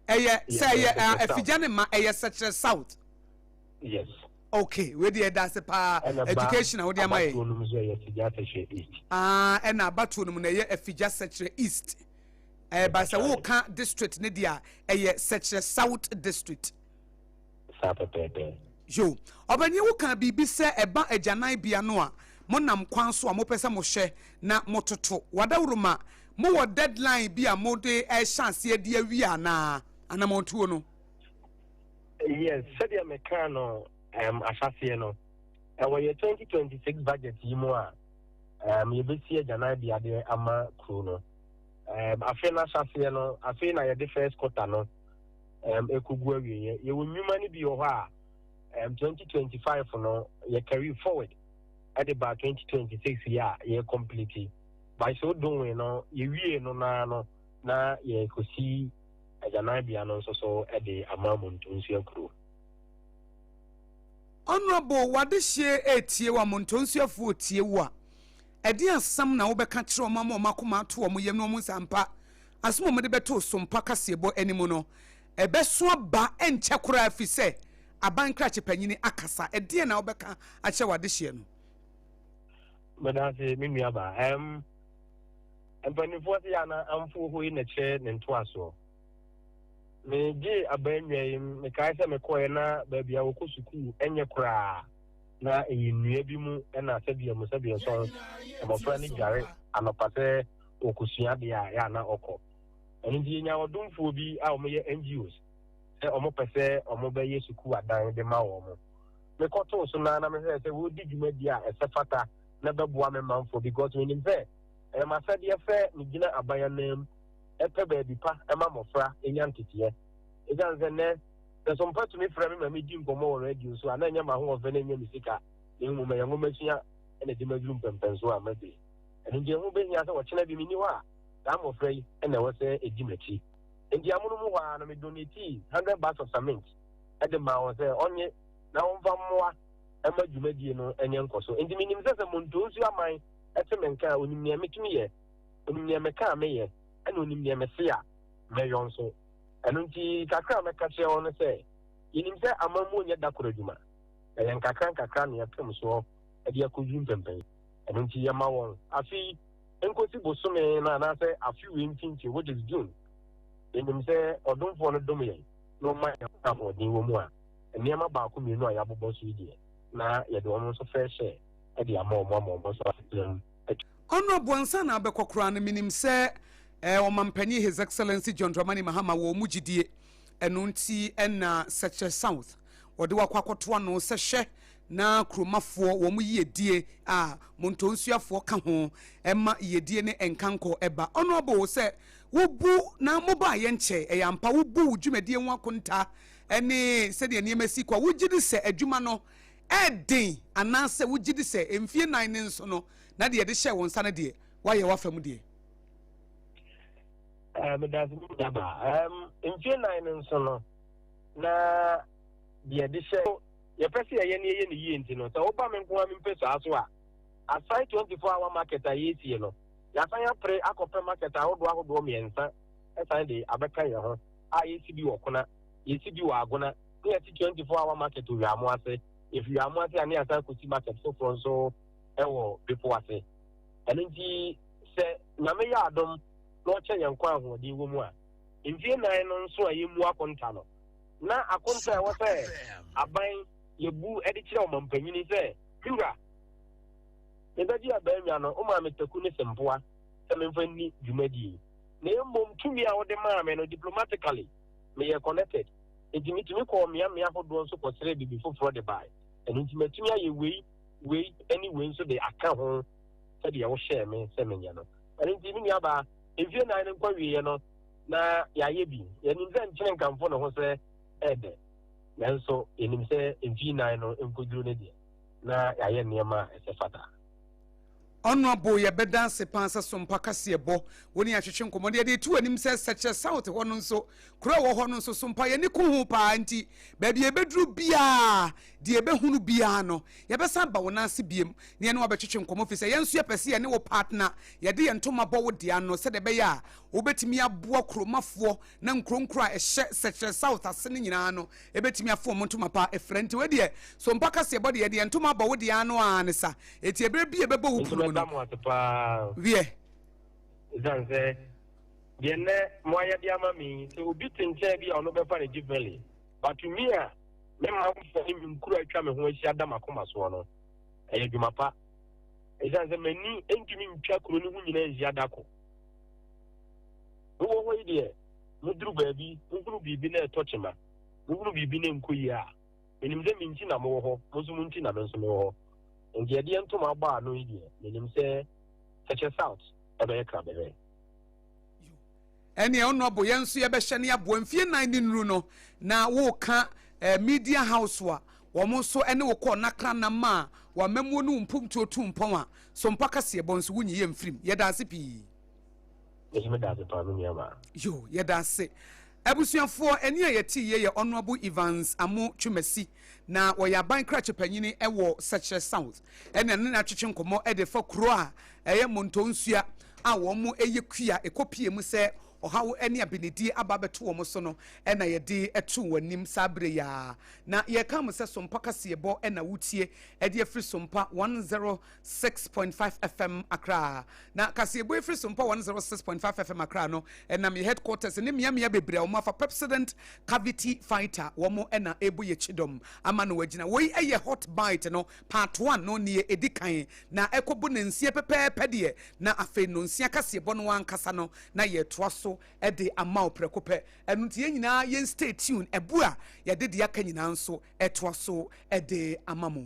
A: Ɛyɛ sɛ ɛyɛ Afigya ne mma ɛyɛ Sɛkyerɛ South.
F: Yes.
A: Okay, wei deɛ ɛda ase paa education a wode ama yɛ.
F: Ɛna abatoɔ no mu nso ɛyɛ Afigya Sɛkyerɛ East.
A: Ah, ɛna abatoɔ no mu na ɛyɛ Afigya Sɛkyerɛ East. Ɛba sɛ woka district ne deɛ a ɛyɛ Sɛkyerɛ South District.
F: Saa pɛpɛɛpɛ.
A: Yo, ɔpanyin wo kaa biribi sɛ ɛba agyananbea no a mo nam kwan so a mo pɛ sɛ mo hwɛ na mo toto. Wadaworoma, mo wɔ deadline bi a mo de rehyɛ aseɛ de awie anaa anamɔntuo no?
F: Yes, sɛdeɛ me kaa no um, ahyɛaseɛ no, ɛwɔ yɛ 2026 budget yi mu a um, yɛbɛsi agyananbea de ama kuro no. Um, afe no ahyɛaseɛ no, afei na yɛde first quarter no um, ɛkɔgu awieɛ. Yɛwɔ nnwuma no bi wɔ hɔ a um, 2025 no yɛ carry forward ɛde ba 2026 yi a yɛ complete. By so doing no, yɛwie no naa no na yɛkɔsi agyananbea no nso so de ama Montonsu akuro.
A: Honourable, w'adehyeɛ retie wo a, Montonsuafoɔ retie wo a, ɛdeɛn asɛm na wobɛka kyerɛ wɔn ama wɔn akoma ato wɔn yam na wɔn nsa ampa Asɛm a wɔde bɛto Sompa kaseɛbɔ anim no, ɛbɛso aba ɛnkyɛ koraa efisɛ aban krakye panyini akasa. Ɛdeɛn na wobɛka akyerɛ w'adehyeɛ no?
F: Meda ase me nua baa. Ɛm, mpanimfoɔ se ana amfo hɔ yi na kyerɛ ne ntoasoɔ. Megyee abannwa yi, mekae sɛ mekɔɛ na baabi a wɔkɔ sukuu ɛnyɛ koraa. Na ɛyɛ nnua bi mu ɛna sɛdeɛ mu sɛdeɛ nso mmɔfra no dware anɔpa sɛ ɔkɔsua adeɛ a, ɛyɛ a na ɔkɔ. Ɛno nti yɛnya ɔdomfoɔ bi a wɔyɛ NGOs sɛ wɔpɛ sɛ wɔbɛyɛ sukuu adan de ma wɔn. Mekɔtoo so no ara na mehwɛɛ sɛ wɔredi dwumadi a ɛsɛ fata na ɛbɛboa me manfoɔ because menim sɛ ɛyɛ m'asɛdeɛ sɛ megyina aban ananmu pɛ baabi pa ma mmɔfra nya nteteɛ. Ɛsiane sɛ nnɛ sɛ Sompa tumi frɛ me ma medi nkɔmmɔ wɔ radio so a, na ɛnyɛ m'ahoɔfɛ na ɛnyɛ me sika na mmom ɛyɛ nwomasua na ɛde maduru mpɛmpɛnsoɔ a maduru yi. Ɛno nti ɛho bɛhia sɛ ɔkyena bi menni hɔ a, saa mmɔfra yi na ɛwɔ sɛ ɛdi m'akyi. Enti amono mu hɔ ara no, me donatii 100 bags of cement de maa wɔn sɛ ɔnye na wɔmfa mmoa mma dwumadie no nyɛ nkɔso. Enti menim sɛ sɛ Montonsu aman te me nka a, ɔnim nea metumi yɛ, ɔnim nea meka a meyɛ, ɛna ɔnim nea mese a. mɛyɔ nso. Ɛno nti kakra a mɛka kyerɛ wɔn ne sɛ, yɛnim sɛ amammuo nyɛ da koro adwuma. Ɛyɛ nkakra nkakra na yɛpem soɔ de akɔduru mpɛmpɛn. Ɛno nti yɛma wɔn afe yi nkɔsi bosome no anaasɛ afe wei mfimfini which is June. Yɛnim sɛ ɔdomfoɔ no dom yɛn na ɔma yɛn ahoɔden wɔ mu a, nneɛma baako mmienu a yɛabobɔ so yi deɛ, na yɛde wɔn nso fair share de ama wɔn ama wɔn nso asetena mu atu.
A: Honourable ansa na abɛkɔ koraa no menim sɛ eh, ɔmanpanin His Excellency John Dramani Mahama wɔ mu gyidie ɛno nti ɛna Sɛkyerɛ South wɔde wakɔ akɔto ano sɛ hwɛ na kuromafoɔ wɔn yiedie a Montonsuafoɔ ka ho ɛma yiedie ne nkankɔ ɛba. Honourable sɛ wobu na mobaa yɛ nkyɛ ɛyɛ ampa wobu wo dwumadie ho akonta ɛne sɛdeɛ nneɛma si kɔ a wogye di sɛ adwuma no ɛden anaasɛ wogye di sɛ mfie nan ne nso no na deɛ yɛde hyɛɛ wo nsa no deɛ woayɛ w'afa mu deɛ?
F: Eh, medase me nuabaa. Um, mfie nan no nso no, na deɛ yɛde hyɛ yɛpɛ sɛ yɛyɛ ne yɛyɛ ne yie nti no, sɛ woba me nko ara mempɛ saa so a, asan 24 hour market a yɛresie no, yɛasan apere akɔpɛ market ahodoɔ ahodoɔ mmiɛnsa ɛsan de abɛka yɛn ho a yɛsi bi wɔ Kona, yɛsi bi wɔ Agona, ne yɛte 24 hour market wɔ Wiamo ase. Yɛfi Wiamo ase a ne yɛasan akɔsi market foforɔ nso wɔ bepɔ ase. Ɛno nti sɛ Nyame yɛ adom na ɔkyɛ yɛn nkwa ahoɔden wɔ mu a, mfie nan no nso a yɛmmu akonta no, na akonta a ɛwɔ sɛ aban yɛbu de kyerɛ ɔmampanyini sɛ, Me wura, mebɛgye abannwa no, womaa me taku ne sempoa sɛ memfa nni dwumadie yi. Na mmom tumi a wode maa me no, diplomatically, meyɛ connected. Enti metumi kɔɔ mmeammea ahodoɔ nso kɔsrɛɛ biribi foforɔ de bae. Ɛno nti matumi ayɛ wei wei ne wei nso de aka ho sɛdeɛ wohyɛɛ me sɛ menyɛ no. Ɛno nti, me nuabaa, mfie nnan no nkɔwieɛ no, na yɛayɛ bi. Yɛnim sɛ nkyene nkamfo ne ho sɛ ɛdɛ, nanso yɛnim sɛ mfie nnan no nkɔduru no deɛ, na yɛayɛ nneɛma a ɛsɛ fata.
A: Honourable yɛbɛda ase paa sɛ Sompa kaseɛbɔ wo ne yɛatwetwe nkɔmmɔ no yɛde reto w'anim sɛ Sɛkyerɛ South hɔ no nso kuro a ɛwɔ hɔ no nso Sompa yɛn ani ku ho paa nti baabi a yɛbɛduru biara deɛ yɛbɛhunu biara no yɛbɛsan aba wo nan ase biem na yɛne wo abɛtwetwe nkɔmmɔ firi sɛ yɛn nso yɛpɛ sɛ yɛne wo partner yɛde yɛn ntoma bɔ wo dea no sɛdeɛ ɛbɛyɛ a wobɛtumi aboa kuromafoɔ na nkuro nkuro a ɛhyɛ Sɛkyerɛ South ase no nyinaa no ɛbɛtumi afa wɔn ntoma pa afira nti wei deɛ Sompa kaseɛbɔ deɛ yɛde yɛn ntoma abɔ wo deɛ ano ara ne sa eti ɛberɛ bi a ɛbɛbɔ wo
F: Nso
A: pono mu no
F: mɛda mo ase paa.
A: Wiɛ.
F: Ɛsiane sɛ deɛ nnɛ moayɛ de ama me yi, sɛ obi te nkyɛn bi a ɔno bɛfa no differently, but to me a me manfoɔ ne me nkuro a atwa me ho ahyia da m'akoma soɔ no, ɛyɛ dwuma pa. Ɛsiane sɛ m'ani ntumi ntwa kuro no ho nyinaa nhyia da ko. Mowɔ hɔ yi deɛ, moduru baabi, mohunu biribi na ɛtɔ kyema, mohunu biribi na ɛnkɔ yie a, menim sɛ me nti na mowɔ hɔ, mo nso mo nti na me nso mewɔ hɔ. Nti ɛdeɛ ntoma abɔ ano yi deɛ, menim sɛ Sɛkyɛ South ɛbɛyɛ krabɛhwɛ.
A: Ɛneɛ Honourable yɛn nso yɛbɛhyɛ ne aboa mfie nan ne nuru no na woka eh, media house a wɔn nso ɛne wo kɔɔ nakra nam a wammamuo ne wo mpomtuo tu mpɔn a so mpa kaseɛbɔ nso wonyi yɛ mfirim. Yɛda ase pii.
F: Mese meda ase paa me nua baa.
A: Yo, yɛda ase. Abusuafoɔ, ɛne a yɛte yie yɛ Honourable Evans Amo Twumasi, na ɔyɛ aban krakye panyini wɔ Sɛkyerɛ South, ɛna ne no atwetwe nkɔmmɔ de fa kuro a ɛyɛ Montonsua a wɔn yɛ kua ɛkɔ pie mu sɛ ɔhaw ne abenedie aba abɛto wɔn so no na yɛde to wɔn anim saa berɛ yi ara. Na yɛka mo sɛ Sompa kaseɛbɔ na wotie de afiri Sompa 106.5 FM Accra. Na kaseɛbɔ yi firi Sompa 106.5 FM Accra no ɛnam yɛ headquarters ne mmeammea bebree a wɔn afa Pepsodent Cavity Fighter wɔn na ɛrebɔ yɛ kyidɔm ama no agyina. Wei yɛ Hot Bite no part 1 no neɛ ɛdi kan na ɛkɔbɔ nansia pɛpɛɛpɛ deɛ na afei nonsia kaseɛbɔ no ankasa no na yɛtoa so de ama wo prɛko pɛ. Ɛno nti yɛn nyinaa yɛn stay tuned ɛbu a yɛde deɛ aka nyinaa nso ɛtoa so de ama mo.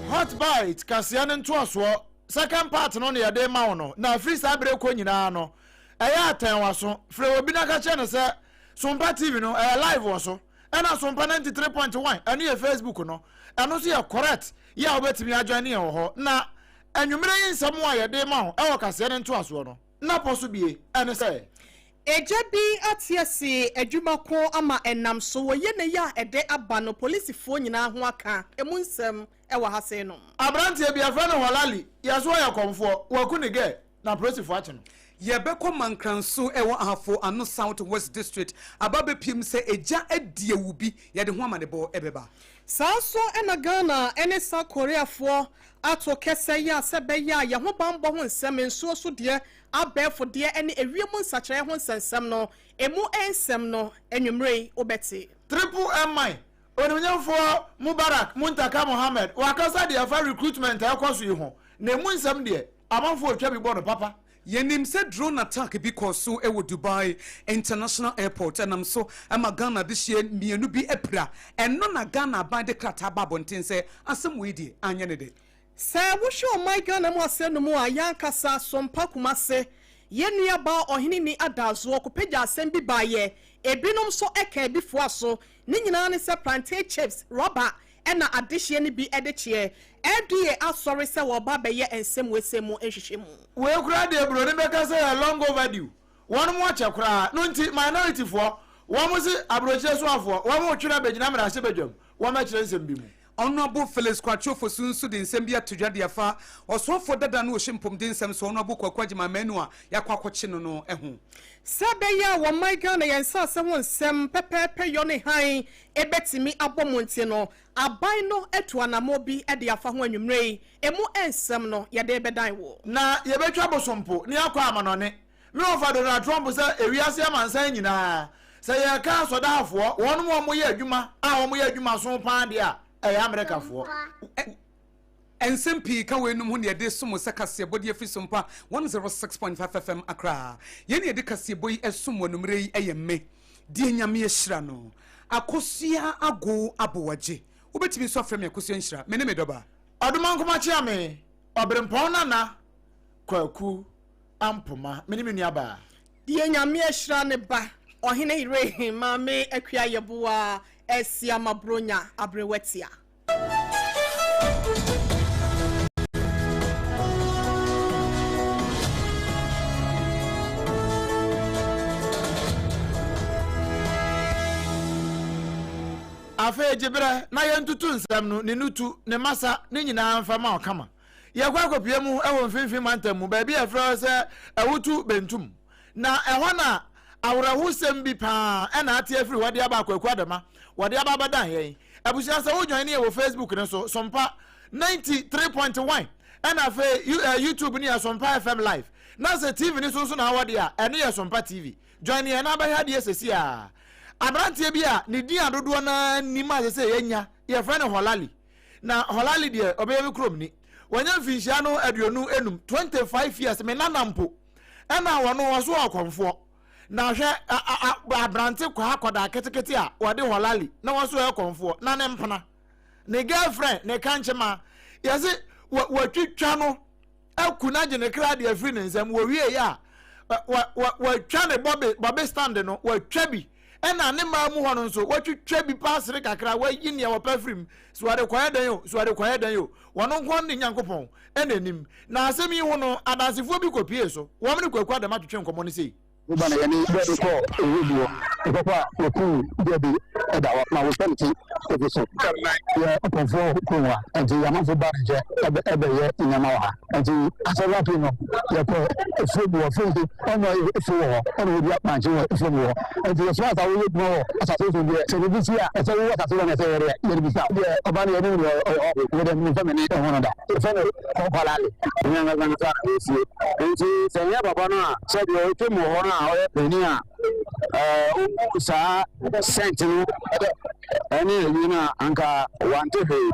G: Hot Bite kaseɛ no ntoasoɔ. Second part no na yɛde rema wo no, na firi saa berɛ kɔ nyinaa no, ɛyɛ a tɛn w'aso. Frɛ obi na ka kyerɛ no sɛ Sompa TV no, ɛyɛ live wɔ so. Ɛna Sompa 93.1, ɛno yɛ Facebook no, ɛno nso yɛ correct yɛ a wobɛtumi ajoine yɛn wɔ hɔ. Na anwummerɛ yi nsɛm a yɛde rema wo wɔ kaseɛ no ntoasoɔ no, na pɔ so bie, ɛne sɛ.
H: Agya bi ate asi adwuma ko ama ɛnam so wɔ yɛnɛ yi a ɛdɛ aba no polisifoɔ nyinaa ho aka emu nsɛm wɔ ha sei nom.
G: Abranteɛ bi yɛfrɛ no Holali yɛso ɔyɛ kɔmfoɔ, waku ne gɛ na apolisifoɔ akye no.
A: Yɛbɛkɔ Mankranso ɛwɔ Ahafo Ano South West District aba abɛpiem sɛ egya adi awu bi, yɛde ho amanebɔ ɛbɛba.
H: Saa nso na Ghana ne South Koreafoɔ ato kɛsɛ yi a sɛ ɛbɛyɛ a yɛn ho banbɔ ho nsɛm, nsuo so deɛ, abɛɛfo deɛ ne ewiem nsakyeraɛ ho nsɛnsɛm no, emu nsɛm no, anwummere yi wobɛte.
G: Triple M Mine Onimnyamfoɔ Mubarak Muntaka Mohammed wakasa deɛ ɛfa recruitment a ɛkɔ so yi ho, na emu nsɛm deɛ, amanfoɔ retwa bi bɔ no papa.
A: Yɛnim sɛ drone attack bi kɔɔ so wɔ Dubai International Airport, ɛnam so ma Ghana adehyeɛ mmienu bi apira. Ɛno na Ghana aban de krataa baa abɔnten sɛ asɛm wei deɛ anyɛ ne dɛ.
H: Sɛ wohwɛ ɔman Ghana mu asɛm no mu a, yɛn ankasa Sompa Kumase, yɛn nua baa Ɔheneni Adazoɔ kɔpagyaa asɛm bi baeɛ, ebinom nso kaa bi foa so, ne nyinaa ne sɛ plantain chips, rɔba na adehyeɛ no bi de kyeɛ. FDA asɔre sɛ wɔreba abɛyɛ nsɛmmuasɛm mu nhwehwɛmu.
G: Wei koraa deɛ broni bɛka sɛ ɛyɛ long overdue, wɔnom akyɛ koraa, no nti minority foɔ wɔn se abrokyire soafoɔ wɔn retwere abɛgyina mmarahyɛbadwam wɔn bɛkyerɛ nsɛm bi mu.
A: Honourable Felix Kwakye Ofosu nso de nsɛm bi ato dwa de afa ɔsoafoɔ dada no ɔhyɛ mpomden nsɛm so Honourable Kwaku Agyemang Manu a yɛakɔ akɔkye no no ho.
H: Sɛ ɛbɛyɛ a wɔman Ghana yɛn nsase ho nsɛm pɛpɛɛpɛ yɔ ne hann bɛtumi abɔ mu nti no, aban no atu anammɔn bi de afa ho anwummerɛ yi. Ɛmu nsɛm no, yɛde rebɛdan wo.
G: Na yɛbɛtwa bosompo na yɛakɔ amanɔne. Me wɔfa Donald Trump sɛ ewiase amansan nyinaa, sɛ yɛreka asɔdaafoɔ, wɔnom a wɔyɛ adwuma a wɔyɛ adwumaso paa deɛ a, ɛyɛ Amerikafoɔ.
A: Nsɛm pii ka weinom ho na yɛde som wo sɛ kaseɛbɔ de afiri Sompa 106.5 FM Accra. Yɛn na yɛde kaseɛbɔ yi som wo anummerɛ yi yɛ me, deɛ Nyame ahyira no, Akosua Agow Aboagye. Wobɛtumi nso afrɛ me Akosua Nhyira. Me ne me dɔba.
G: Ɔdomankoma Kyeame, Ɔberempɔn Nana Kwaku Ampoma, me ne me nuabaa.
H: Deɛ Nyame ahyira ne ba, Ɔhene yere Maame Akua Yeboah Asiama Bronya Aberewatia.
G: Afei gye berɛ na yɛntutu nsɛm no, ne nutu, ne masa, ne nyinaa mfa ma wo kama. Yɛkɔ akɔpue mu wɔ Mfimfini Mantam mu, baabi a yɛfrɛ hɔ sɛ Awutu Bentum. Na ɛhɔ na awerɛhosɛm bi paa na ate afiri hɔ de aba Kwaku Adama, wɔde aba abɛdan yɛn. Abusua sɛ wo join yɛn wɔ Facebook no so, Sompa 93.1, ɛna afei YouTube no yɛ Sompa FM Live. Na sɛ TV no so nso na awɔ deɛ a, ɛno yɛ Sompa TV. Join yɛn na abɛhwɛ adeɛ sɛsi a. Aberanteɛ bi a ne din a dodoɔ no ara nim a sɛ sɛ yɛanya, yɛfrɛ no Holali. Na Holali deɛ ɔbɛyɛ me kurom ni. Wanya mfinhyia no 25, 25 years, me nana mpo. Ɛna wɔno ɔso ɔkɔmfoɔ. Na hwɛ abrante kwaa akɔdaa ketekete a wɔde Holali na wɔso ɛkɔmfoɔ na ne mpena. Ne girlfriend, ne kankyema. Yɛse wɔatwitwa no aku no agye ne kra de afiri ne nsam. Wɔwie yɛ a wɔatwa ne bɔbe bɔbe stand no, wɔatwa bi. Ɛna ne mmaa mu hɔ no nso, wɔatwitwa bi paasere kakra, wɔayi nea wɔpɛ afiri mu. So wɔde kɔyɛ dɛn o, so wɔde kɔyɛ dɛn o, wɔn nko ne Nyankopɔn ɛna anim. Na asɛm yi ho no, adansefoɔ bi kɔpuee so. Wɔn ne Kwaku Adam atwetwe nkɔmmɔ no sei.
C: Wo ba na yɛne bɛ bi kɔɔ owuo bi hɔ, yɛkɔkɔ a wɔkuu bɛ bi da hɔ, na wɔtwa ne ti gu so. Yɛ ɔkɔmfoɔ kurom ha, nti amanfoɔ ba ne nkyɛn ɛbɛyɛ nneɛma wɔ ha. Nti asɛm apii no, yɛkɔ afuo mu hɔ, afuo nso ɔno afuo wɔ hɔ, ɛna wɔdua bankye wɔ afuo mu hɔ. Nti yɛsoma sɛ woyɛ adwuma wɔ asase so deɛ, sɛ biribi si a, ɛsɛ wowɔ asase wɔ na ɛsɛ yɛdeɛ yɛde bisa. Deɛ ɔba no yɛnim deɛ ɔyɛ hɔ, me deɛ memfa m'ani nhu no da. Yɛfrɛ no Kɔkɔlale. Ɔno ankasa ankasa na ɔresie. Nti sɛ ɛnyɛ papa no a, sɛ deɛ ɔretwam wɔ hɔ no a ɔyɛ panin a, ɔbu saa sɛnt no ɛne ayi no a, anka wante hwee.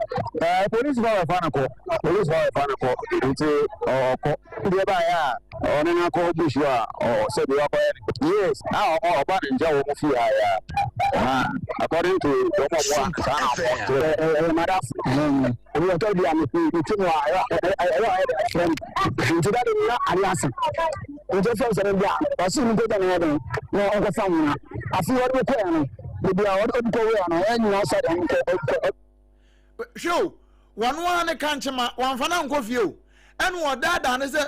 C: Polisi ba bɛfa no kɔ, polisi ba bɛfa no kɔ, nti ɔkɔ. Deɛ baeɛ a ɔne no akɔ bush a sɛdeɛ wakɔyɛ no. Yes, a ɔba ne nkyɛn wɔ mo fie ha yi a. According to wɔn a wɔn saa na wɔn kyerɛ. Ɛyɛ madafo. Obi ɔtɔ bi a me me ti mu a ɛyɛ ɛyɛ ɔyɛ dɛ ɛfrɛ me. Nti dade na ade asa. Nti ɛfrɛ sɛ bi a ɔsi mi nkɔgya ne yɛ den na ɔnkɔfa nwoma. Afei ɔde kɔɛ no beebi a ɔde kɔ wura no ɛyɛ nyinaa sɛ ɔde kɔ.
G: Hwɛ o, wɔn ara ne kankyema, wɔamfa no ankɔ fie o. Ɛna ɔdaadaa no sɛ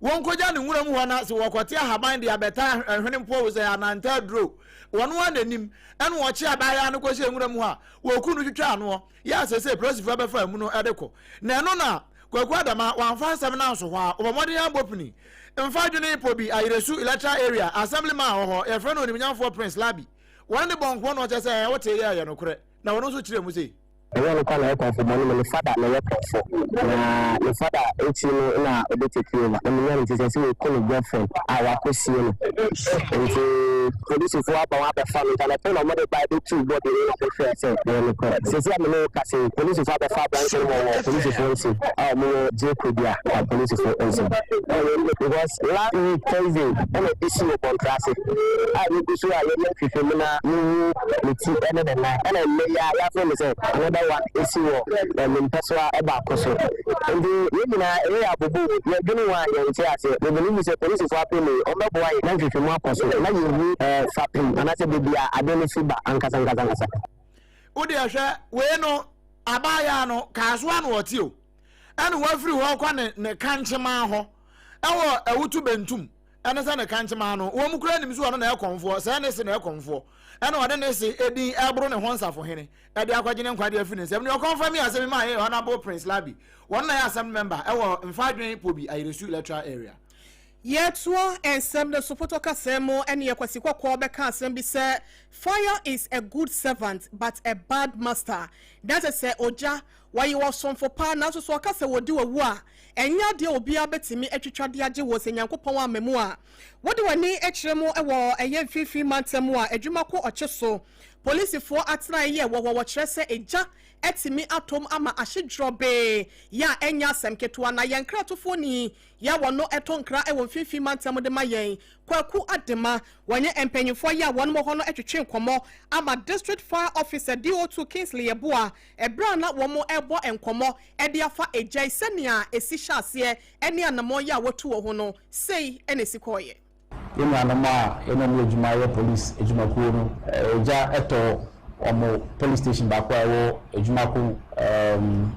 G: wɔnkɔgya no nwura mu hɔ na sɛ wɔkɔte ahaban de abɛta ɛhwene mpo o, sɛ ananta aduro o, wɔn ara n'anim. Ɛna ɔkye abaayewa no kɔhyɛ nwura mu hɔ a, wɔku no twitwa anoɔ. Yɛ a seesei polisifoɔ bɛfa amu no de kɔ. Na ɛno na Kwaku Adama wamfa asɛm no anso hɔ a, ɔbɔ mmɔden abɔ pini. Mfa adwene pɔ bi, Ayeresu Electoral Area, Assemblyman wɔ hɔ, yɛfrɛ no Onimnyamfoɔ Prince Labi. Wɔne no bɔ nkɔmmɔ na ɔkyerɛ sɛ ɛɛ wote yɛ ɛyɛ nokorɛ. Na ɔno nso kyerɛɛ mu sei.
C: Ɛnyɛ ɔno koraa na ɔyɛ kɔmfo bɔne mu, ne fada na ɛyɛ kɔmfo na ne fada akyi no na ɔbɛ take over na menya no nti sɛ sɛ wɔku ne girlfriend a wakɔ sie no nti polisifo aba wɔn abɛfa no nti anɔpɛ na wɔde ba bɛtu body no na wɔhwɛɛ sɛ ɛyɛ nokorɛ sɛsi a me ne wo kasa yi polisifo abɛfa aberante no ma wɔwɔ polisifo nsam a wɔwɔ Gyekrodua polisifo nsam because last week Thursday ɛna ɛsi wɔ Bɔntrase a yɛgu so a yɛyɛ nhwehwɛmu na yɛhu ne ti ne ne nan ɛna nnɛ yi ara yɛafrɛ me sɛ another one ɛsi wɔ me mpɛsoa baako so nti yɛn nyinaa ɛyɛ yɛ abobo yɛdwene ho a yɛnte aseɛ me believe sɛ polisifoɔ apɛ mu yi wɔbɛboa yɛn na nhwehwɛmu akɔ so na yɛhu fapem anaasɛ baabi a ade no fi ba ankasa ankasa ankasa.
G: Wo deɛ hwɛ wei no abaayaa no kaasoa na ɔte o ɛna wafiri hɔ kɔ ne ne kankyemaa hɔ ɛwɔ awutu bentum ɛne sɛ ne kankyemaa no wɔn kura nim so ɔno na ɛkɔmfoɔ sɛ ne se na ɛkɔmfoɔ ɛna ɔde ne se edin ɛboro ne ho nsafohene ɛde akɔgye ne nkwa de afiri ne nsam ne ɔkɔmfa mi asɛm mi maa yɛ Honourable Prince Labi wɔn na yɛ assembly member ɛwɔ Mfadwen Pobi Ayeresu electoral area.
H: Yɛtoa nsɛm no so potɔ kasa mu ɛneɛ Kwasi Kɔkɔɔ bɛka asɛm bi sɛ Fire is a good servant but a bad master na kyerɛ sɛ ogya wɔyɛ ɔsomfo pa nanso so ɔka sɛ wɔdi wawu a ɛnyɛ adeɛ a obiara bɛtumi atwitwa de agye wɔ sɛ Nyankopɔn amma mu a. Wode w'ani kyerɛ mu wɔ ɛyɛ mfimfini mantam a adwuma ko ɔkye so polisifoɔ atenaeɛ yɛ wɔ hɔ wɔkyerɛ sɛ egya atumi atom ama ahye dworɔbee yɛ a ɛnyɛ asɛm ketewa na yɛn nkratofoɔ ni Yɛ a wɔno to nkra wɔ mfimfini mantam de ma yɛn, Kwaku Adema, wɔne mpanyinfoɔ yɛ a wɔn wɔ hɔ no twetwe nkɔmmɔ ama District Fire Officer DO2 Kingsley Yeboah ɛberɛ a na wɔn rebɔ nkɔmmɔ de afa egya yi sɛnea ɛsi hyɛ aseɛ ne anamɔn yɛ a wɔatu wɔ ho no, sei na ɛsi kɔeɛ.
I: Yɛn nuanom a yɛne wɔn yɛ adwuma yɛ polisi adwumakuo no, egya tɔɔ wɔn police station baako a ɛwɔ Adwumako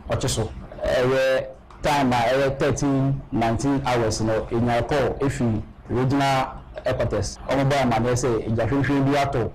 I: ɔkye so. Ɛyɛ time a ɛyɛ 13:19 hours no, yɛnyaa call firi regional headquarters. Wɔbɔɔ amaneɛ sɛ egya hwimhwim bi atɔ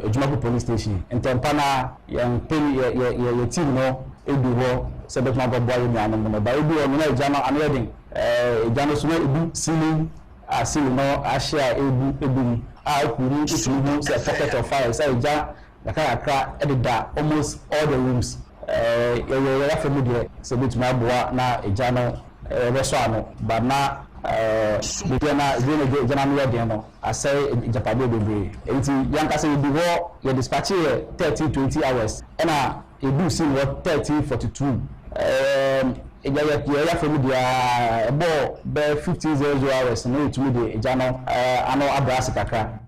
I: Adwumako police station. Ntɛmpa no ara, yɛn poli yɛ yɛ yɛ team no duu hɔ sɛ bɛtumi akɔboa yɛn nuanom no. But yɛduu hɔ no, na egya no ano yɛ den. Egya no so na ebu ceiling a ceiling no ahye a ebu egu mu a wopu mu wotumi hu sɛ pocket of fire sɛ egya kakrakakra deda almost all the rooms. Yɛyɛ yɛn afa mu deɛ sɛ ebetumi aboa na egya no yɛbɛsɔ ano but na baabi a na baabi a na egya no ano yɛ den no asɛe agyapadeɛ bebree. Nti yɛn ankasa yɛdu hɔ yɛ dispatche yɛ 13:20 hours ɛna Yɛduu scene hɔ 13:42 ɛɛm egya yɛ yɛ yɛ afa mu deɛ aa ɛbɔɔ bɛyɛ 15:00 hours no na yɛtumi de egya no ano abrɛ ase kakra.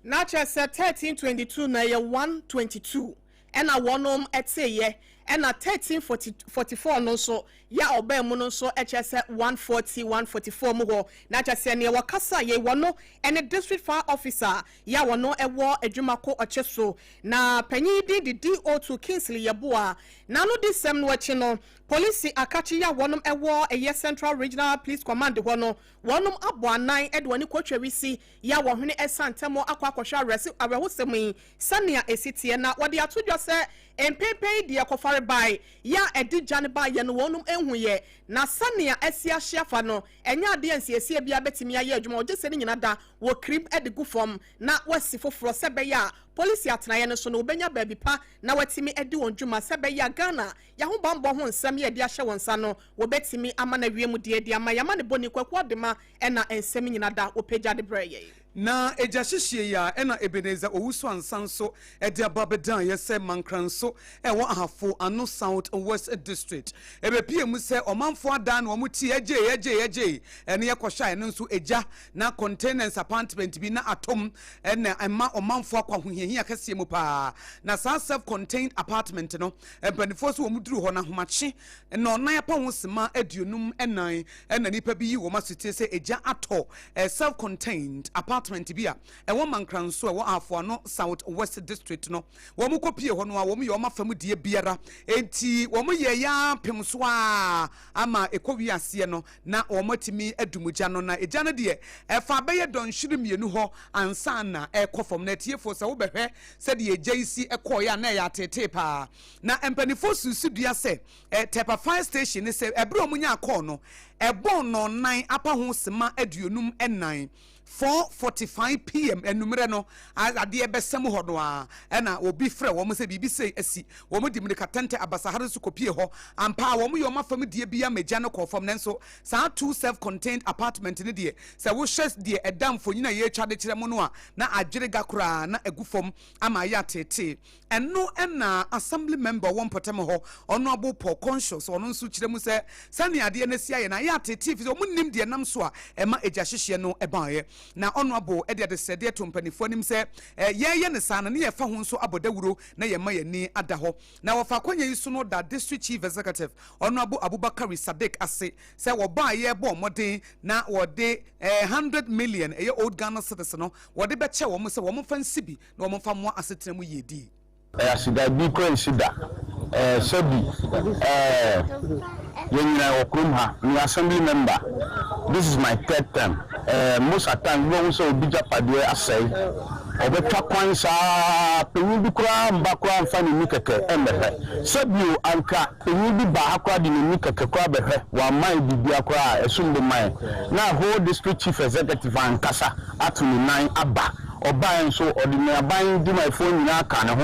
H: Na kyerɛ sɛ 13:22 no ɛyɛ 1:22 ɛna wɔnom teeɛ ɛna 13:44 no nso yɛ a ɔbaa mu no nso kyerɛ sɛ 1:40 1:44 mu hɔ na kyerɛ sɛ neɛ wɔkasa yei wɔno ɛne district fire officer yɛ a wɔno ɛwɔ adwuma ko ɔkyɛ so Na panyin yi din de DO2 Kingsley Yeboah. N'ano di sɛm no akyi no, polisi akrakye yi a wɔnom wɔ ɛyɛ Central Regional Police Command hɔ no, wɔnom abɔ anan de wɔn ani kɔtwa wisi yi a wɔhwene ɛsa ntɛm akɔ akɔhwɛ awerɛhosɛm yi sɛnea ɛsi teɛ. Na wɔde ato dwa sɛ mpenpen yi deɛ kɔfare bae yi a ɛde gya no baeɛ no wɔnom nhuiɛ, na sɛnea asi ahye afa no, ɛnyɛ adeɛ a nsiesie biara bɛtumi ayɛ adwuma wɔ gye sɛ ne nyina da wɔ kirim de gu fam na wɔasi foforɔ sɛ ɛbɛyɛ a polisi atenaeɛ no so no wɔbɛnya baabi pa na wɔatumi adi wɔn dwuma sɛ ɛbɛyɛ a Ghana y'ahobanbɔ ho nsɛm yɛ ɛde ahyɛ wɔn nsa no wɔbɛtumi ama no awie mu deɛ de ama yɛn amanebɔni Kwaku Adema ɛna nsɛm nyina da wɔpagya de brɛɛ yɛn.
A: Na egya hyehyeɛ yi a ɛna Ebenezer Owusu Ansah nso de aba abɛdaeɛ sɛ Mankranso ɛwɔ Ahafo Ano South West District. Ɛbɛpue mu sɛ ɔmanfoɔ adan na wɔn ti ɛgyee ɛgyee ɛgyee ɛne ɛkɔhwɛ a ɛno nso egya na containers apartment bi na atom ɛna ɛma ɔmanfoɔ akɔ ahohiahia kɛseɛ mu paa. Na saa self contained apartment no mpanimfoɔ nso wɔn duru hɔ no ahomakye nnɔnnan apa ho sima 54 ɛna nnipa bi yi wɔn asotie sɛ egya atɔ self-contained apartment bi a ɛwɔ Mankranso a ɛwɔ Afoano South West District no. Wɔn kɔ pie hɔ no a, wɔn yɛ wɔn afa mu deɛ biara. Enti wɔn yɛ yɛ ara pem so ara ama ɛkɔ wie aseɛ no na wɔn atumi adum gya no. Na egya no deɛ ɛfa bɛyɛ dɔnhwere mmienu hɔ ansa na ɛrekɔ fam. Na atiefoɔ sɛ wobɛhwɛ sɛdeɛ egya yi si kɔeɛ a na ɛyɛ ateetee paa. Na mpanimfoɔ susu dua sɛ Tepa Fire Station ne sɛ ɛberɛ a wɔnyaa kɔɔ no, ɛbɔɔ nnɔnnan apa ho sima 54, 4:45 pm, anwummerɛ no, adeɛ bɛsa mu hɔ no ara ɛna obi frɛ wɔn sɛ biribi sei asi. Wɔn de mmirika tɛntɛ abasahare so kɔpie hɔ. Ampa ara wɔn yɛ wɔn afam deɛ bi ama gya no kɔɔ fam, nanso saa two self-contained apartment no deɛ, sɛ wohwɛ deɛ ɛda mfonini a yɛretwa de kyerɛ mo no a, na adwere koraa na agu fam ama ayɛ ateetee. Ɛno na Assembly Member a ɔwɔ mpɔtam hɔ, Honourable Paul Conscious, ɔno nso kyerɛ mu sɛ sɛnea adeɛ no asi ayɛ no ayɛ ateetee efisɛ wɔnnim deɛ ɛnam so a ɛma egya hyehyeɛ no baeɛ. Na Honourable de adesrɛdeɛ too mpanimfoɔ anim sɛ yɛreyɛ no saa no ne yɛfa ho nso abɔ dawuro na yɛma yɛn ani ada hɔ. Na wɔfa akwanya yi so no da District Chief Executive, Honourable Abubakari Sadiq ase sɛ wɔbaeɛ bɔɔ mmɔden na wɔde 100 million, ɛyɛ old Ghana cedis no, wɔde bɛkyɛ wɔn sɛ wɔmfa nsi bi na wɔmfa mmoa asetena mu yiedie.
J: Ɛyɛ aseda bi koraa nsi da ɛɛ sɛbi ɛɛ yɛn nyinaa yɛwɔ kurom ha meyɛ assembly member this is my third term ɛɛ most at times wobɛhu sɛ obi gyapadeɛ asɛe ɔbɛtwa kwan saa panyin bi koraa mba koraa mfa n'ani kɛkɛ mmɛhwɛ sɛbi o anka panyin bi baa ha koraa de n'ani kɛkɛ koraa bɛhwɛ wamma yɛ biribiara koraa a ɛsom bo ma yɛn na whole district chief executive ankasa ato ne nan aba. Ɔbaeɛ nso, ɔde ne aban dwumayɛfoɔ nyinaa kaa ne ho.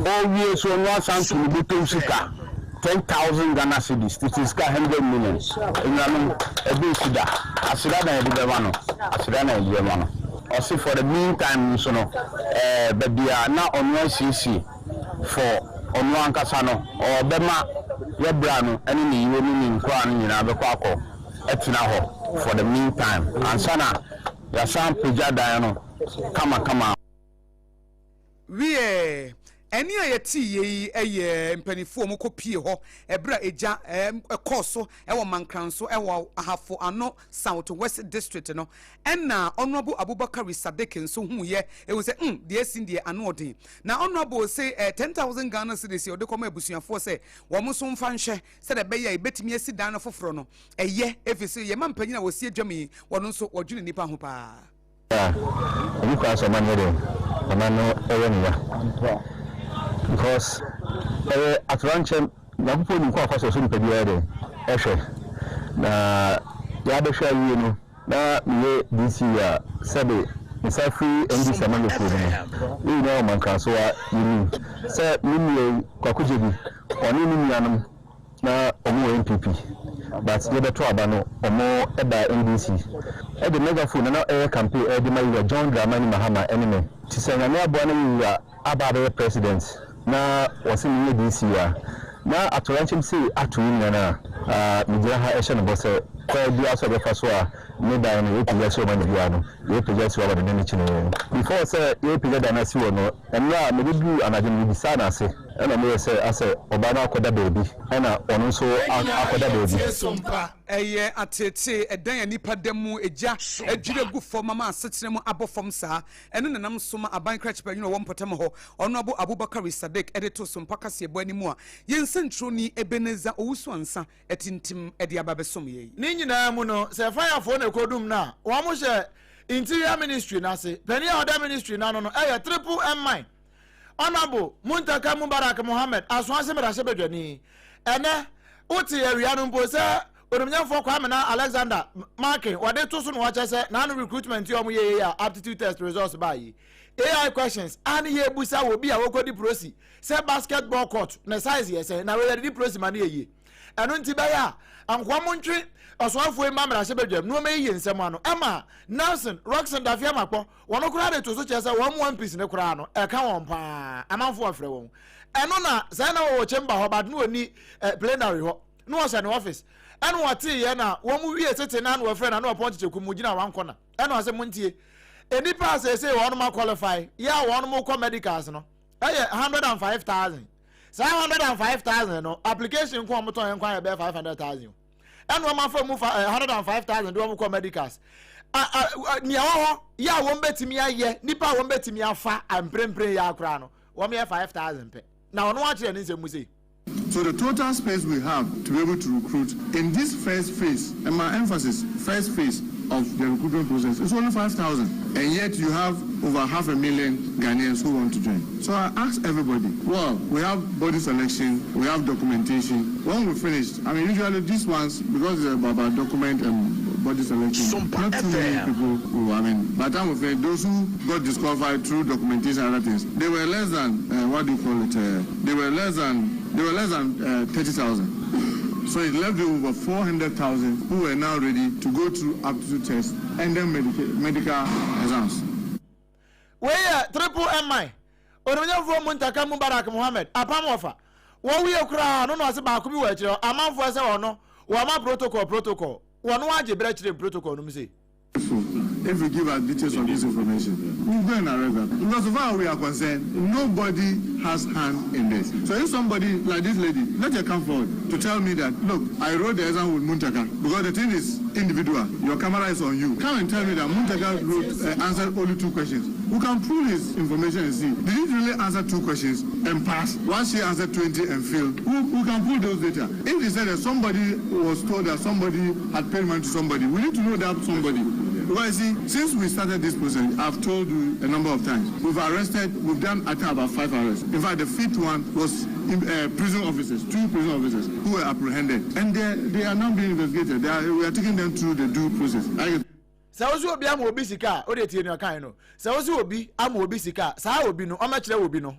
J: Ɔrewie nso, ɔno asan to ne bɔtɔm sika, 10,000 Ghana cedis, tete sika 100 million. Anuanom, ɛbɛ nsi da. Aseda na yɛde bɛma no. Aseda na yɛde bɛma no. Ɔse for the mean time nso no, ɛɛ baabi a na ɔno asiesie for ɔno ankasa no, ɔbɛma yɛ bra no ne ne yere ne ne nkoraa no nyinaa bɛkɔ akɔ tena hɔ for the mean time ansa na yɛasan apagya dan no kamakama.
A: Wiɛ, ɛnne a yɛteeɛ yi yɛ mpanimfoɔ a wɔkɔpie hɔ ɛberɛ a egya kɔɔ so wɔ Mankranso wɔ Ahafo Ano South West District no. Ɛna Honourable Abubakari Sadiq nso huiɛ, ɛhu sɛ mm, deɛ asi deɛ ano ɔden. Na Honourable se 10,000 Ghana cedis a ɔde kɔma abusuafoɔ sɛ wɔn nso mfa nhwɛ Sɛdeɛ ɛbɛyɛ a yɛbɛtumi asi dan no foforɔ no, ɛyɛ, ɛfiri sɛ yɛn mampanyin a wɔsi adwam yi, wɔn nso wɔdwene nnipa ho paa.
J: A, ɛni kwan sɛ ɔman no yɛ dɛn? Ɔman no yɛ ne ya. Because ɛyɛ atorankyɛm, Nyankopɔn nim kwan a ɔfa so ɔsɔ nipa biara yɛ dɛn? Ɛhwɛ. Na yɛabɛhwɛ awie no, na meyɛ DC a sɛbe me san firi NDC amanyɔkuo mu no, yɛn nyinaa wɔ Mankrasoa, yɛnim sɛ me nua yi, Kwaku Gyebi, Ɔne ne nuanom na ɔmo wɔ NPP but yɛbɛto aba no ɔmo baa NDC de megaphone na na ɛyɛ campaign ɛde ma Yewura John Dramani Mahama ɛne me. Nti sɛ Nyame aboa na Yewura aba abɛyɛ president na wɔse menyɛ DC a na atoyerɛnkyɛm sei ato wo nua no a, megyina ha ɛhyɛ no bɔ sɛ kwan biara so a ɔbɛfa so a ne dan no yɛbɛpagya asi hɔ ma no biara no yɛbɛpagya asi hɔ ama no ne ne kyenee. Before sɛ yɛbɛpagya dan no asi hɔ no mmerɛ a mebɛduruu anadwo no mebisaa no ase. Ɛna meyɛ sɛ asɛ ɔbaa no akɔda baabi ɛna ɔno nso akɔda baabi.
A: Ɛyɛ ateetee, ɛdan a nnipa da mu, egya adwiri agu fam ama asetena mu abɔ fam saa. Ɛno na ɛnam so ma aban krakye panyin a ɔwɔ mpɔtam hɔ, Ɔnoabo Abubakari Sadiq de too Sompa kaseɛbɔ anim a yɛn nsɛnkyerɛwni Ebenezer Owusu-Ansah atintim de aba abɛsom yɛn yi.
G: Ne nyinaa mu no, sɛ firefoɔ na ɛkɔdum no a, wɔhyɛ Interior Ministry no ase. Panin a ɔda ministry no ano no yɛ Triple M Mine. Honourable Muntaka Mubarak Mohammed, Asoase mmarahyɛbadwani. Ɛnɛ, wote awia no mpo sɛ Onimnyamfoɔ Kwamena Alexander Markin wɔde to so na wakyɛ sɛ n'ano recruitment yi a wɔyɛ yei a aptitude test results baa yi. AI questions a ne yɛbusa wɔ bi a wɔkɔdi prosi sɛ basketball court ne size yɛ sɛn na wei yɛde di prosi ma no yɛ yie. Ɛno nti bɛyɛ a Nkoa montwe ɔsoafoɔ yi mma mmarahyɛbadwam na wɔmmɛyiyi nsɛm ano. Ɛma Nelson Rockson Dafeɛ Amakpɔ wɔn koraa de to so kyerɛ sɛ wɔn One Piece no koraa no ɛka wɔn paa. Amanfoɔ frɛ wɔn. Ɛno na sɛ na wɔwɔ chamber hɔ but na wɔnni eh, plenary hɔ na wɔhyɛ ne office. Ɛna wɔteeɛ na wɔn wie tete na na wɔfrɛ na na wɔpɔn kyekyɛku mu gyina one corner. Ɛna ɔsɛ montie. Nnipa a seesei wɔn aqualify yɛ a wɔn kɔ medicals no ɛyɛ 105,000. Saa 105,000 no application nko a wɔtɔn yɛn kwan yɛ bɛyɛ 500,000 o. Ɛna wɔn afa mu fa 105,000 de wɔn kɔ medicals. Nea ɛwɔ hɔ yɛ a wɔn bɛtumi ayɛ nipa a wɔn bɛtumi afa mprempren yɛ akora no wɔn yɛ 5,000 pɛ. Na ɔno akyerɛ ne nsɛm mu sei.
E: So the total space we have to be able to recruit in this first phase, and my emphasis, first phase of the recruitment process is only 5,000. And yet you have over half a million Ghanaians who want to join. So I ask everybody, well, we have body selection, we have documentation. When we finish, I mean, usually these ones, because it's about document and body selection, not too many people who, I mean, by the time we finish, those who got disqualified through documentation and other things, they were less than, what do you call it, they were less than, they were less than 30,000. So it left you over 400,000 who were now ready to go through aptitude tests and then medical exams.
G: Wei yɛ Triple MI, Onimnyamfoɔ Muntaka Mubarak Mohammed, Apam Wɔfa. Wɔwie koraa no na ɔse baako bi wɔ akyire hɔ, amanfoɔ sɛ ɔno, wɔma protocol protocol, wɔno agye berɛ kyerɛ protocol no mu sei.
E: So if you give us details of this information, we'll go and arrest them. Because so far we are concerned, nobody has hand in this. So if somebody like this lady, let her come forward to tell me that, look, I wrote the exam with Muntaka, because the thing is individual. Your camera is on you. Come and tell me that Muntaka answered only 2 questions. We can pull his information and see, did he really answer 2 questions and pass? Once she answered 20 and failed, we can pull those data. If he said that somebody was told that somebody had paid money to somebody, we need to know that somebody. Because you see, since we started this process, I've told you a number of times, we've arrested, we've done I think about 5 arrests. In fact, the 5th one was in prison officers, 2 prison officers who were apprehended. And they are now being investigated. We are taking them through the due process.
G: Sɛ wo sɛ obi ama obi sika a, wode tie nea ɔkae no. Sɛ wo sɛ obi ama obi sika a, saa obi no, ɔmmɛkyerɛ obi no.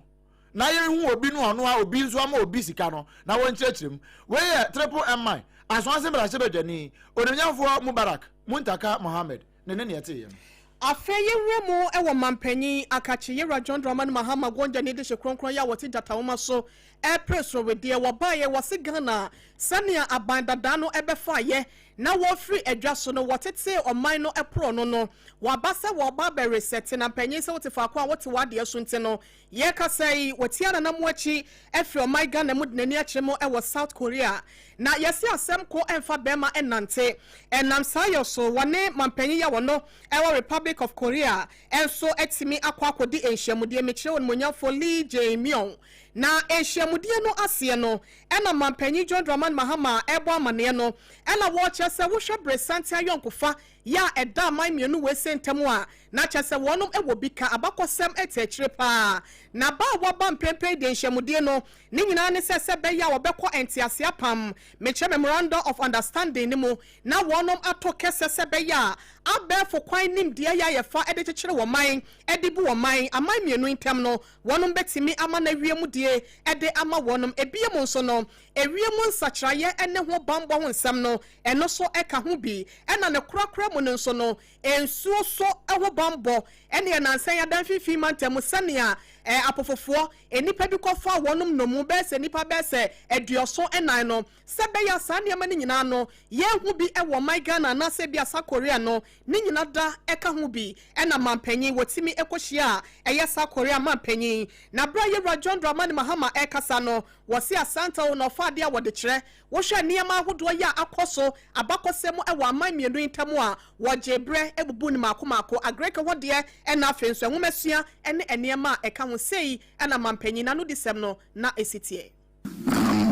G: Na yɛnhu obi no ɔno a obi nso ama obi sika no, na wɔnkyerɛkyerɛ mu. Wei yɛ Triple MI, Asoase Mmarahyɛbadwani, Onimnyamfoɔ Mubarak Muntaka Mohammed, ne ne nea ɛteeɛ no.
H: Afei yɛnwura mu wɔ Mampanyin Akakye Yewura John Dramani Mahama Gonja ne dehye kronkron yi a wɔte gyata nwoma so repere sorowedeɛ. Wɔbaeɛ, wɔse Ghana sɛnea aban dadaa no bɛfaeɛ na wɔfiri adwa so no wɔtetee ɔman no porɔ no, wɔaba sɛ wɔreba abɛresɛte. Na mpanyin sɛ wote faako a wote w'adeɛ so nti no, yɛrekasa yi, watia nanam akyi afiri ɔman Ghana mu de n'ani akyerɛ mu wɔ South Korea. Na yɛse asɛm ko mfa bɛrima nnante. Ɛnam saa yɛ so, wɔne mampanyin yi a wɔno wɔ Republic of Korea nso atumi akɔ akɔdi nhyiamudeɛ. Mekyerɛ onimuonyamfoɔ Lee Jae-myung. Na nhyiamudeɛ no aseɛ no, ɛna mampanyin John Dramani Mahama rebɔ amaneɛ no, ɛna wɔrekyerɛ sɛ wohwɛ beresanten ayɔnkofa yɛ a ɛda aman mmienu wei se ntam a, na kyerɛ sɛ wɔnom wɔ bi ka abakɔsɛm te akyire paa. Na ba a wɔaba mprempren deɛ nhyiamudie no ne nyinaa ne sɛ sɛ ɛbɛyɛ a wɔbɛkɔ nteaseɛ apam, mekyerɛ Memorandum of Understanding, no mu na wɔnom ato kɛsɛ sɛ ɛbɛyɛ a abɛɛfo kwan nimdeɛ yɛ a yɛfa de kyekyere wɔn man de bu wɔn man aman mmienu ntam no wɔnom bɛtumi ama no awie mu die de ama wɔnom. Ebiem nso no, ewiem nsakyeraeɛ ne ho banbɔ ho nsɛm no, ɛno nso ka ho bi. Ɛna ne korakora mu no nso no, nsuo so ho banbɔ ne nnansa yi ada mfimfini mantam mu sɛnea apofofoɔ nnipa bi kɔfaa wɔnom nnommum bɛyɛ sɛ nnipa bɛyɛ sɛ 74 no. Sɛ ɛbɛyɛ a saa nneɛma no nyinaa no yɛnhu bi wɔ ɔman Ghana anaasɛ ebia South Korea no, ne nyina da ka ho bi na manpanyin wɔtumi kɔhyia a ɛyɛ South Korea manpanyin. Na berɛ a Yɛwura John Dramani Mahama rekasa no, wɔse Asante o na ɔfa adeɛ a wɔde kyerɛ. Wohwɛ nneɛma ahodoɔ yi a akɔ so abakɔsɛm mu wɔ aman mmienu yi ntam a, wɔgyee berɛ bubuu no mmaako mmaako. Agreke hɔ deɛ na afei nso nwomasua ne nneɛma a ɛka ho. Sei na manpanyin n'anodisɛm no na ɛsi teɛ.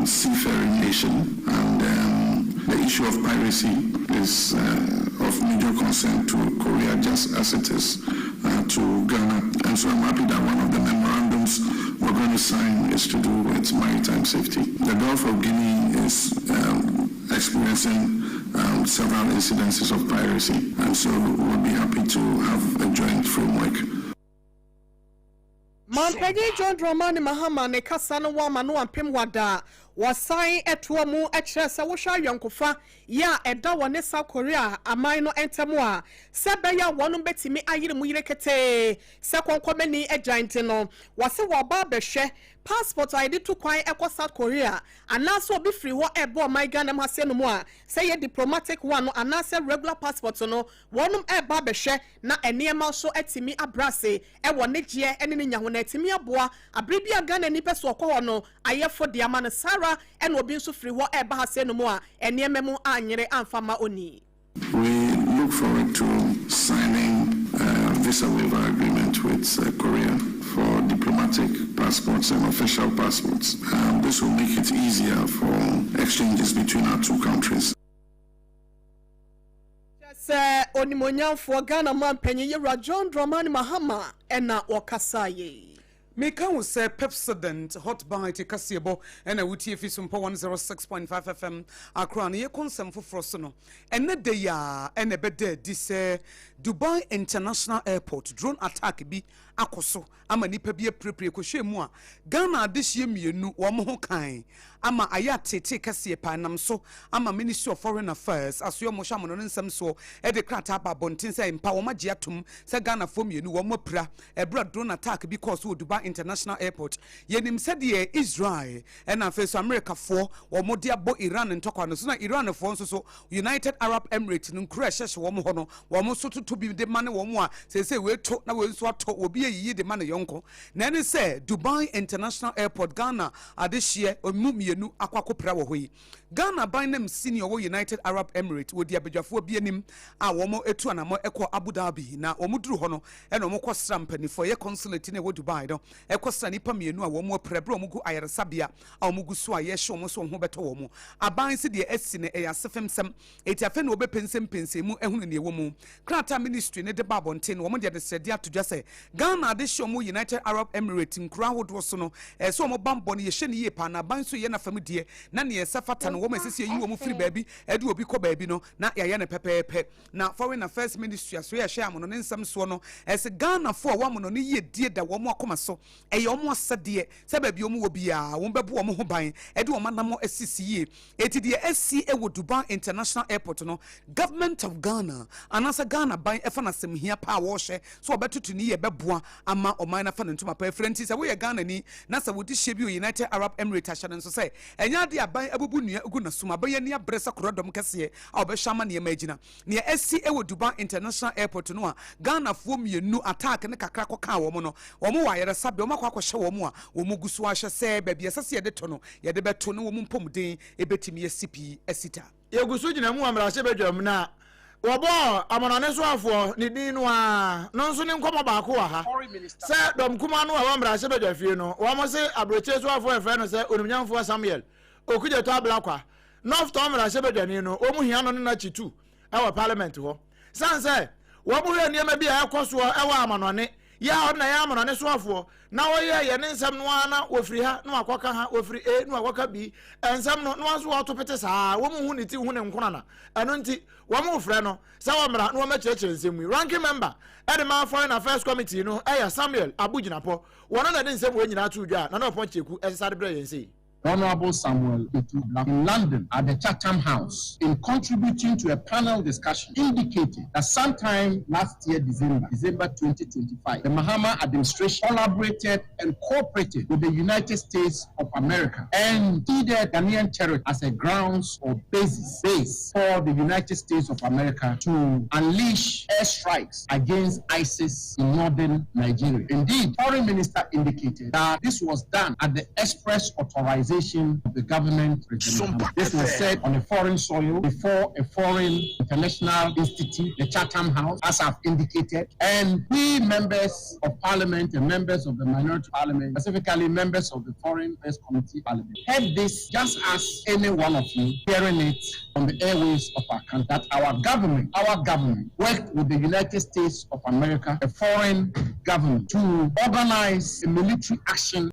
K: Seafaring nation, and the issue of piracy is of major concern to Korea just as it is to Ghana. And so I'm happy that one of the memorandums we're going to sign is to do with maritime safety. The Gulf of Guinea is experiencing several incidences of piracy, and so we'll be happy to have a joint framework.
H: Mampanyin John Dramani Mahama ne kasa no wama no ampem wada. Wɔsan toa mu kyerɛɛ sɛ wohwɛ ayɔnkofa yi a ɛda wɔne South Korea aman no ntam a, sɛ ɛbɛyɛ a wɔnom bɛtumi ayere mu yere ketee sɛ kɔnkɔmani agyan nti no, wɔse wɔreba abɛhwɛ passport a yɛde tu kwan kɔ South Korea anaasɛ obi firi hɔ reba ɔman Ghana mu ha sɛ no mu a, sɛ ɛyɛ diplomatic one no anaasɛ regular passport no, wɔnom reba abɛhwɛ na nneɛma nso atumi abrɛ ase wɔ ne gyeɛ ne ne nya ho na atumi aboa abere bi a Ghanani pɛ sɛ ɔkɔ hɔ no ayɛfo de ama no. Saa ara na obi nso firi hɔ reba ha sɛɛ no mu a nneɛma mu anyere amfa amma onii.
K: We look forward to signing a visa waiver agreement with Korea for diplomatic passports and official passports. This will make it easier for exchanges between our two countries.
H: Kyerɛ sɛ Onimuonyamfoɔ Ghana Manpanyin Yewura John Dramani Mahama na ɔkasaeɛ yi.
A: Meka wo sɛ Pepsodent Hot Bite kaseɛbɔ na wotie fi Sompa 106.5 FM Accra no. Yɛkɔ nsɛm foforɔ so no, ɛnnɛ da yi ara na ɛbɛda adi sɛ Dubai International Airport drone attack bi akɔ so ama nnipa bi apirapira. Yɛkɔhwɛɛ mu a, Ghana adehyeɛ mmienu wɔn ho kan ama ayɛ ateetee kɛseɛ paa. Ɛnam so ama Ministry of Foreign Affairs asoɛ wɔn hwɛ amono no nsɛm soɔ de krataa aba abɔnten sɛ mpa wɔn agye atom sɛ Ghanafoɔ mmienu wɔn apira ɛberɛ a drone attack bi kɔɔ so wɔ Dubai International Airport. Yɛnim sɛdeɛ Israel ɛna afei nso Amerikafoɔ wɔn de abɔ Iran ntɔkwa no so na Iranfoɔ nso so United Arab Emirates no nkuro a ɛhyɛhyɛ wɔn hɔ no wɔn nso toto bi de ma ne wɔn a seesei wei to na wei nso ato obi ayiyi de ma ne yɔnko. Na ɛne sɛ Dubai International Airport Ghana adehyeɛ ɔmu mmienu akɔ akɔpira wɔ hɔ yi. Ghana aban nanmusini a ɔwɔ United Arab Emirates wɔdi abadwafoɔ bi anim a wɔn atu anamɔ kɔɔ Abu Dhabi na wɔn duru hɔ no ɛna wɔn kɔ sra mpaninfoɔ ɛyɛ consulate no ɛwɔ Dubai no ɛkɔ sra nnipa mmienu a wɔn apira berɛ a wɔn gu ayaresabea a wɔn gu so a yɛhyɛ wɔn sɛ wɔn ho bɛtɔ wɔn. Aban se deɛ asi no ɛyɛ asefemsɛm Enti afei na wɔbɛpɛnsɛmpɛnsɛn mu ahunu nea ɛwɔ mu. Krataa a ministry no de ba abɔnten no, wɔde adesrɛdeɛ ato dwa sɛ Ghana adehye a wɔwɔ United Arab Emirates nkuro ahodoɔ so no, ɛsɛ sɛ wɔn bammɔ no yɛhyɛ no yie paa na aban nso yɛ n'afa mu deɛ na nea ɛsɛ fata no wɔn a ɛsɛ sɛ yɛyi wɔn firi baabi de obi kɔ baabi no na yɛayɛ no pɛpɛɛpɛ. Na Foreign Affairs Ministry asoɛe a ɛhwɛ amonɔne nsɛm soɔ no, ɛsɛ Ghanafoɔ a wɔwɔ amonɔne yiedie da wɔn akoma so, ɛyɛ wɔn asɛdeɛ sɛ baabi a wɔwɔ biara wɔbɛbɔ wɔn ho ban de wɔn anammɔn asisi yie. Enti deɛ asi wɔ Dubai International Airport no, Government of Ghana anaasɛ Ghana ban ɛfa no asɛm hia paa a wɔrehwɛ sɛ wɔbɛtoto ne yie ɛbɛboa ama ɔman no afa ne ntoma pa afira. Nti sɛ woyɛ Ghanani na sɛ wode hyɛ bi wɔ United Arab Emirates ahyɛ no nso sɛ ɛnyɛ adeɛ a aban abubu nnua agu n'asom. Aban ani abere sɛ korɔdɔm kɛseɛ a wɔbɛhwɛ ama nneɛma agyina. Nea asi wɔ Dubai International Airport no a Ghanafoɔ mmienu attack no kakra kɔkaa wɔn no, wɔn wɔ ayaresabea, wɔn akɔ akɔhyɛ wɔn a wɔn gu so ahwɛ sɛ baabi a ɛsɛ sɛ yɛde to no yɛde bɛto na wɔn mpɔmuden bɛtumi asi pi asi ta.
G: Yɛgu so gyina mu wɔ mmarahyɛbadwam na wɔbɔɔ amanɔne soafoɔ ne din no ara no nso ne nkɔmmɔ baako wɔ ha sɛ dɔm kumaa no a ɛwɔ mmarahyɛbadwa fie no wɔn se aburokyire soafoɔ a yɛfrɛ no sɛ Onimnyamfoɔ Samuel Okudzeto Ablakwa North Tɔn mmarahyɛbadwani no, wɔn hia no ne n'akyi tu wɔ parliament hɔ. Sane sɛ wɔn hwɛ nneɛma bi a ɛkɔ soɔ wɔ amanɔne, yɛ a ɔno na ɛyɛ amanɔne soafoɔ, na wɔyɛ yɛ ne nsɛm no ara na wɔfiri ha na wakɔka ha, wɔfiri A na wakɔka B, nsɛm no na wɔn nso wɔto pete saa, wɔn hu ne ti hu ne nkonana. Ɛno nti, wɔn refrɛ no sɛ wɔmmra na wɔmmɛkyerɛkyerɛ nsɛm mu yi. Ranking member de ma Foreign Affairs Committee no yɛ Samuel Abu Jinapor. Wɔn na ɛde nsɛm wei nyinaa too dwa a Nana Ɔpɔn Kyeku sesa de brɛɛ yɛn sei.
L: Honorable Samuel Etu in London at the Chatham House in contributing to a panel discussion indicated that sometime last year December, December 2025, the Mahama administration collaborated and cooperated with the United States of America and ceded Ghanaian territory as a grounds or basis base for the United States of America to unleash airstrikes against ISIS in northern Nigeria. Indeed, foreign minister indicated that this was done at the express authorization of the government. This was said on a foreign soil before a foreign international institute, the Chatham House, as I've indicated. And we members of parliament and members of the minority parliament, specifically members of the Foreign Affairs Committee parliament, heard this just as any one of you hearing it on the airwaves of our country, that our government, our government worked with the United States of America, a foreign government, to organize a military action.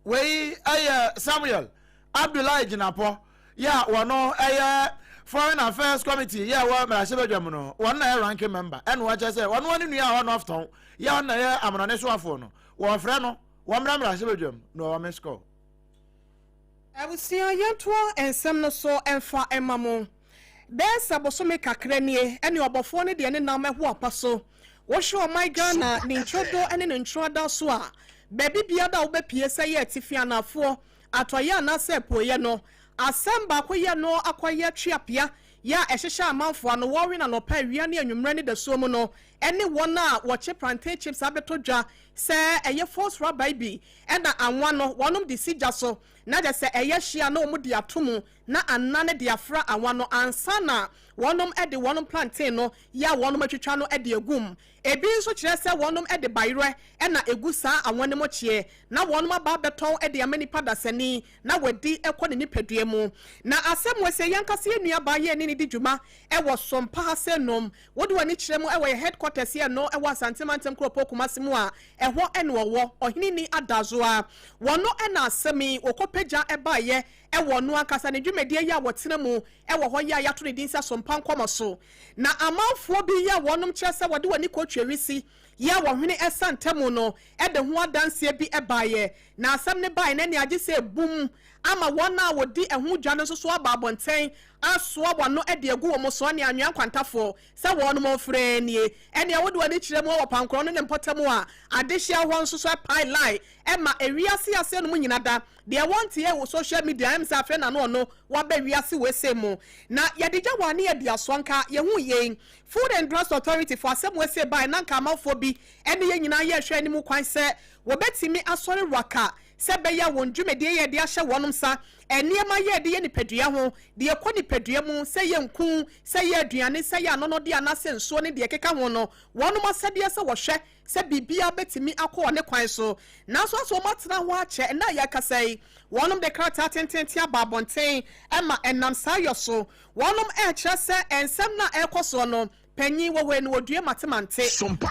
G: Wei yɛ Samuel Abdullahi Jinapor yɛ a wɔno yɛ Foreign Affairs Committee yɛ ɛwɔ mmarahyɛbadwa mu no, wɔn na yɛ ranking member ɛna wɔkyɛ sɛ wɔn ne nua a ɔwɔ North Tɔn yɛ ɔno na yɛ amanɔne soafoɔ no, wɔfrɛ no wɔmmra mmarahyɛbadwa mu na ɔwɔ miss call.
H: Abusua, yɛntoa nsɛm no so mfa mma mo. Bɛyɛ sɛ bosome kakra nie ɛne ɔbɔfoɔ no deɛ ne nam ɛho apa so. Wohwɛ ɔman Ghana ne ntwodo ne ne ntroada so a, baabi biada a wobɛpie sɛ yɛ atifi anaafoɔ, atɔeɛ anaasɛ apueɛ no, asɛm baako yɛ no akɔyɛ tweapea yɛ a ɛhyehyɛ amanfoɔ ano, wɔwe no anɔpa, awia ne anwummerɛ ne dasuo mu no, ɛne wɔn a wɔkye plantain chips abɛtɔ dwa sɛ ɛyɛ false rubber yi bi na anwa no wɔnom de si gya so na kyɛ sɛ ɛyɛ hye a na wɔn de ato mu na anane de afra anwa no ansa na wɔnom de wɔnom plantain no yɛ a wɔnom atwitwa no de agu mu. Ebi nso kyerɛ sɛ wɔnom de bayerɛ na egu saa anwa no mu kyeɛ na wɔnom aba abɛtɔn de ama nipa dasani na wadi kɔ ne nipadua mu. Na asɛm wei sɛ yɛn ankasa yɛn nua baa yɛn ne no di dwuma wɔ Sompa ha sɛ nom wode w'ani kyerɛ mu wɔ yɛn headquarters yɛ no wɔ Asante Mantam Kuropɔn Kumasi mu a ɛhɔ na ɔwɔ, Ɔheneni Adazoa. Wɔno na asɛm yi wɔkɔpagya baeɛ wɔ ɔno ankasa ne dwumadie yi a wɔtena mu wɔ hɔ yi a yɛato ne din sɛ Sompa Nkɔmɔ so. Na amanfoɔ bi yi a wɔnom kyerɛ sɛ wɔde wɔn ani kɔtwa wisi yi a wɔhwene ɛsa ntamu no de ho adanseɛ bi baeɛ. Na asɛm no baeɛ no ɛnneɛ agye sɛ bum ama wɔn a wɔdi ɛho dwa no nso so aba abɔnten asoa wɔn ano de agu wɔn so ne anwea nkwantafoɔ sɛ wɔnom mfrɛ nie. Ɛnneɛ wode w'ani kyerɛ mu wɔ pankorɔ no ne mpɔtam a adehyeɛ hɔ nso so ɛpae line ɛma ewiase aseɛ nom nyina da deɛ wɔnteɛ wɔ social media ɛm sɛ afei na no ɔno waba wiase wei mu na yɛde gya wɔ ane adi asoɔ nka yɛhu yei Food and Drugs Authority fo asɛm wei bae na nka amanfoɔ bi ɛne yɛn nyinaa yɛhwɛ anim kwan sɛ wɔbɛtumi asɔre waka sɛ bɛyɛ wɔn dwumadie yɛ de ahyɛ wɔn nsa nneɛma yɛ de yɛ nipadua ho deɛ ɛkɔ nipadua mu sɛ yɛ nku sɛ yɛ aduane sɛ yɛ anɔnɔdeɛ anaasɛ nsuo ne deɛ ɛkeka ho no wɔnom asɛdeɛ sɛ wɔhwɛ sɛ biribiara bɛtumi akɔ wɔ ne kwan so. Nanso asɛ wɔn atena ho akyɛ ɛnna a yɛrekasa yi, wɔnom de krataa tententen aba abɔnten ɛma ɛnam saa yɔ so. Wɔnom ɛrekyerɛ sɛ nsɛm no a ɛrekɔ soɔ no, panyin wɔ hɔ yi no wɔdue matemante.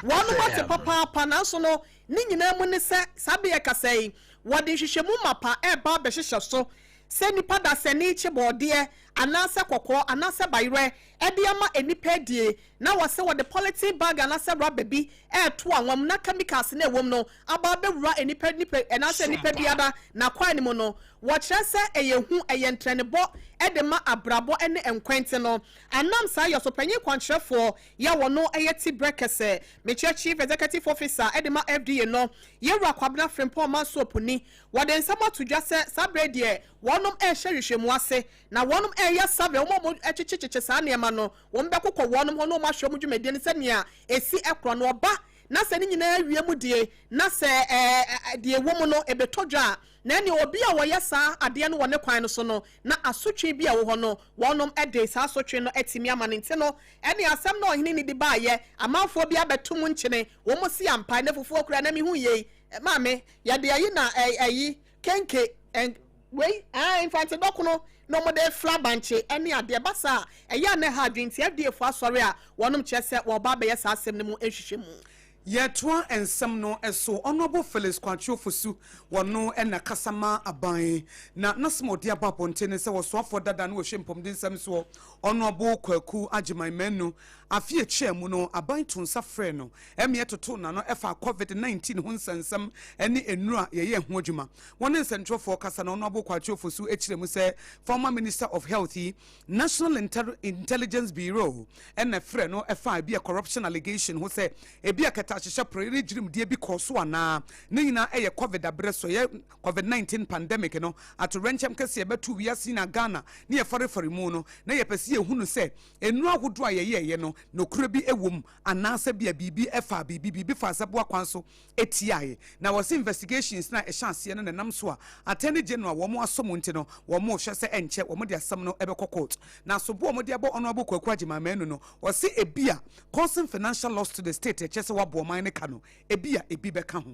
H: Wɔnom ate papaapa nanso no ne nyinaa mu ne sɛ saa bere yɛrekasa yi, wɔde nhwehwɛmu mapa ɛreba abɛhyehyɛ so sɛ nnipa dasani kye bɔɔdeɛ anaasɛ kɔkɔɔ anaasɛ bayerɛ de ama nnipa adie na wɔsɛ wɔde polythene bag anaasɛ rubber bi ɛɛto anwa mu na chemicals na ɛwɔ mu no aba abɛwura nnipa nipa anaasɛ nnipa biara n'akwan no mu no, wɔkyerɛ sɛ ɛyɛ hu, ɛyɛ ntrɛnebɔ de ma abrabɔ ne nkwɛnte no. Anam saa yɛ so, panyin kwankyerɛfoɔ yɛ a wɔno yɛ Tibrɛ Kɛsɛ, mekyerɛ Chief Executive Officer de ma FDA no, Yɛwura Kwabena Frimpong Manso Opuni, wɔde nsɛm ato dwa sɛ saa berɛ yi deɛ wɔnom ɛrehyɛ nhwehwɛmu ase na wɔnom ɛreyɛ survey, wɔn a wɔkyekyekyekyɛ saa nneɛma no, wɔn bɛkokɔ wɔnom hɔ na wɔn ahwɛ wɔn dwumadie no sɛnea ɛsi ɛkorɔ no ɔba na sɛ ne nyinaa wie mu die na sɛ ɛɛ deɛ ɛwɔ mu no ɛbɛtɔ dwa a, na ɛne obi a wɔyɛ saa adeɛ no wɔ ne kwan no so no, na asotwe bi a ɛwɔ hɔ no, wɔnom de saa asotwe no atumi ama no. Nti no, ɛne asɛm no a ɔhene no de baayɛ, amanfoɔ bi abɛto mu nkyene, wɔn si ampa, ɛnɛ fufuo koraa na mehu yei, maame, yɛde ayi na ayi, kenke, wei, ɛɛ, mfante dɔkono na wɔde fra bankye ne adeɛ ba saa a, ɛyɛ a na ɛha adwene nti FDA foɔ asɔre a wɔnom kyerɛ sɛ wɔreba abɛyɛ saa asɛm no mu nhwehwɛmu.
A: Yɛtoa nsɛm no so. Honourable Felix Kwakye Ofosu, wɔno na kasa ma aban, na n'asɛm a ɔde aba abɔnten ne sɛ ɔsoafoɔ dada no ɔhwɛ mpɔmuden nsɛm soɔ, Honourable Kwaku Agyemang Manu, afe a ɛtwaa mu no, aban too nsa frɛɛ no ma yɛtotoo n'ano faa Covid 19 ho nsɛnsɛm ne nnuro a yɛyɛɛ ho adwuma. Wɔne nsɛntwerɛfoɔ kasa no, Honourable Kwakye Ofosu kyerɛɛ mu sɛ former Minister of Health yi, National Intelligence Bureau na ɛfrɛɛ no faa ebia corruption allegation ho sɛ ebia kɛtɛahyehyɛ porɔeɛ ne gyirimdie bi kɔɔ so anaa. Ne nyinaa ɛyɛ Covid aberɛ so, ɛyɛ Covid 19 pandemic no atowerɛnkyɛm kɛseɛ ɛbɛtoo wiase nyinaa, Ghana ne yɛfarefare mu no, na yɛpɛ sɛ yɛhunu sɛ nnuro ahodoɔ a yɛyɛeɛ no nokorɛ bi wɔ mu anaasɛ bia biribi faa biribi, biribi faa sɛ boa kwan so tiae. Na wɔse investigations no a ɛhyɛ aseɛ no na ɛnam so a Attorney General wɔn asɔ mu nti no wɔn rehwɛ sɛ ɛnkyɛ wɔn de asɛm no bɛkɔ court. Na sobo a wɔde abɔ Honourable Kwaku Agyemang Manu no wɔse ebia causing financial loss to the state ɛkyerɛ sɛ wabɔ ɔman no ka no ebia ebi bɛka ho.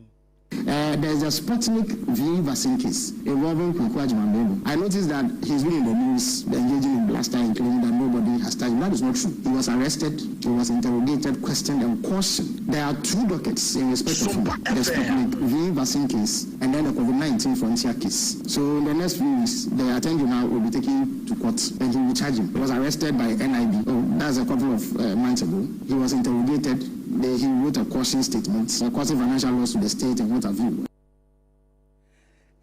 M: There is a Sputnik V vaccine case involving Kwaku Agyemang I noticed that he's been in the news engaging in blaster and claiming that nobody has touched him. That is not true. He was arrested, he was interrogated, questioned, and cautioned. There are two dockets in respect of him, the Sputnik V vaccine case and then the COVID-19 frontier case. So in the next few weeks, the Attorney General will be taken to court and he will charge him. He was arrested by NIB. Oh, that's a couple of months ago. He was interrogated. He wrote a caution statement, causing financial loss to the state and what have you.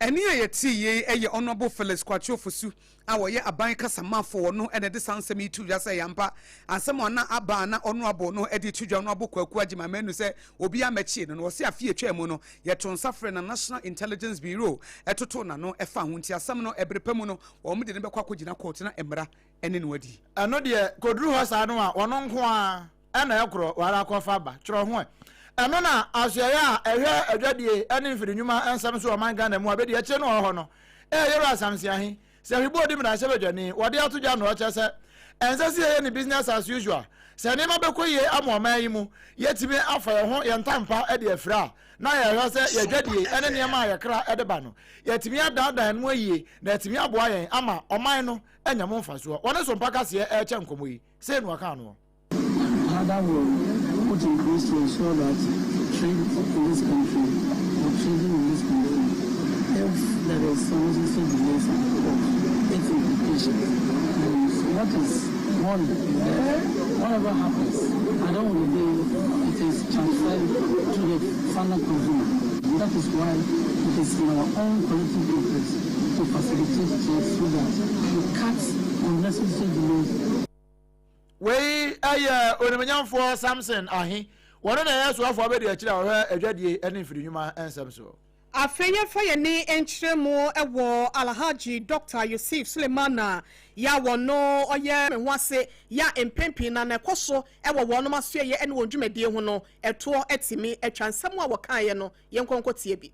A: Ɛnne a yɛtee yei yɛ Honourable Felix Kwakye Ofosu a ɔyɛ aban kasamafo wɔ no na ɛde saa nsɛm yi to dwa sɛ ɛyɛ ampa asɛm a na aba a na Honourable no de to dwa Honourable Kwaku Agyemang Manu sɛ obiara mmɛkyee no no. Ɔse afe a ɛtwaa mu no yɛtoo nsa frɛɛ na National Intelligence Bureau totoo n'ano faa ho nti asɛm no ɛbere pa mu no wɔn de no bɛkɔ akɔgyina kɔɔto na mmara ne no adi.
G: Ɛno deɛ kɔduru hɔ saa no a ɔno nko ara na ɛkorɔ wara kɔfa ba. Twerɛ ho ɛ. Ɛno na asoɛeɛ a ɛhwɛ adwadie ne mfiri nnwuma nsɛm so wɔ ɔman Ghana mu a bɛdi akyire no wɔ hɔ no ɛyɛ Yɛwura Asamsiahe sɛ Hwibodi mmarahyɛbadwani wɔde ato dwa no ɔkyerɛ sɛ ɛnsɛ sɛ yɛyɛ no business as usual sɛ nneɛma bɛkɔ yie ama ɔman yi mu yɛtumi afa yɛn ho yɛn ntampa de afira a na yɛhwɛ sɛ yɛn adwadie ne nneɛma a yɛkra de ba no yɛatumi adaadaa no ayie na atumi aboa yɛn ama ɔman no anya mu mfasoɔ. Wɔne Sompa Kaseɛ ɛrekyɛ nkɔmmɔ yi, sei na wɔkaa noɔ.
N: Harder will put in place to ensure that trade in this country or trading in this country, if there is unnecessary delays at the port, its implications. And what is one is that whatever happens, at the end of the day, it is transferred to the final consumer. And that is why it is in our own collective interest to facilitate trade so that we cut unnecessary delays.
G: Wei yɛ Onimuonyamfoɔ Samson Ahe. Wɔno na ɛyɛ soafoɔ abadiakyire a ɔhwɛ adwadie ne mfirinwuma nsɛm soɔ.
H: Afei yɛmfa yɛn ani nkyerɛ mu wɔ Alhaji Dɔkta Yusif Sulemana yɛ a wɔno ɔyɛ me ho ase yɛ a mpɛn pii na na ɛkɔ so wɔ wɔnom asoɛeɛ ne wɔn dwumadie ho no ɛtoɔ atumi atwa. Nsɛm a wɔkaeɛ no yɛnkɔ nkɔtie bi.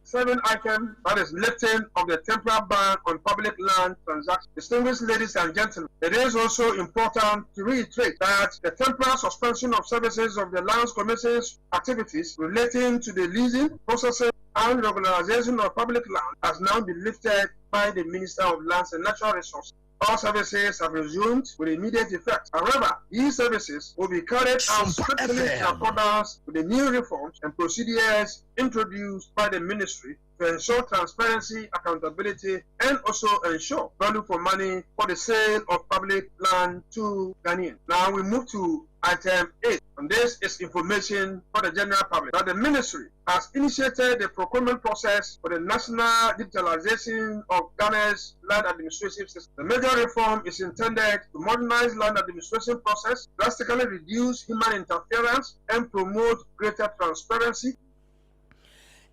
O: Seven item, that is lifting of the temporary ban on public land transactions. Distinguished ladies and gentlemen, it is also important to reiterate that the temporary suspension of services of the Lands Commission's activities relating to the leasing, processing, and regularization of public land has now been lifted by the Minister of Lands and Natural Resources. All services have resumed with immediate effect. However, these services will be carried out strictly in accordance with the new reforms and procedures introduced by the ministry to ensure transparency, accountability, and also ensure value for money for the sale of public land to Ghanaians. Now we move to item 8, and this is information for the general public that the ministry has initiated the procurement process for the national digitalization of Ghana's land administrative system. The major reform is intended to modernize land administration process, drastically reduce human interference, and promote greater transparency.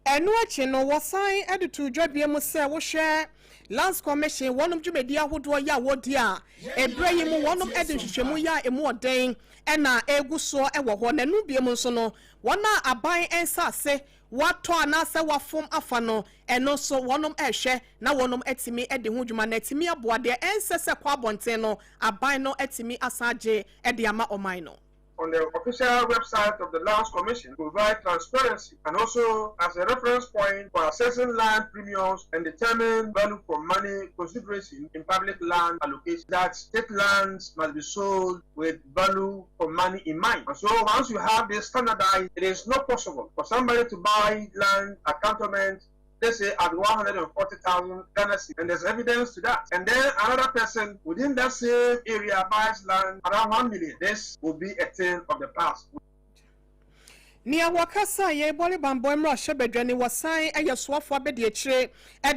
H: Ɛno akyi no, wɔsan de too dwa bio sɛ wohwɛ Lands Commission wɔnom dwumadi ahodoɔ yɛ a wɔdi a, ɛberɛ yi mu wɔnom de nhwehwɛmu yɛ a ɛmu ɔden na ɛregu soɔ wɔ hɔ. Na ɛno bio nso no, wɔn a aban nsase wɔatɔ anaasɛ wɔafom afa no, ɛno nso wɔnom rehwɛ na wɔnom atumi adi ho dwuma na atumi aboa deɛ ɛnsɛ sɛ ɛkɔ abɔnten no, aban no atumi asan agye de ama ɔman no.
O: On the official website of the Lands Commission provide transparency and also as a reference point for assessing land premiums and determine value for money consideration in public land allocation. That state lands must be sold with value for money in mind. And so once you have this standardized, it is not possible for somebody to buy land at cantonment, let's say at 140,000 Ghana cedis, and there's evidence to that. And then another person within that same area buys land around 1 million. This will be a thing of the past.
H: Nea wɔkasa yɛ bɔre bambɔ mmarahyɛbadwani wɔsan yɛ soafoɔ abadiakyire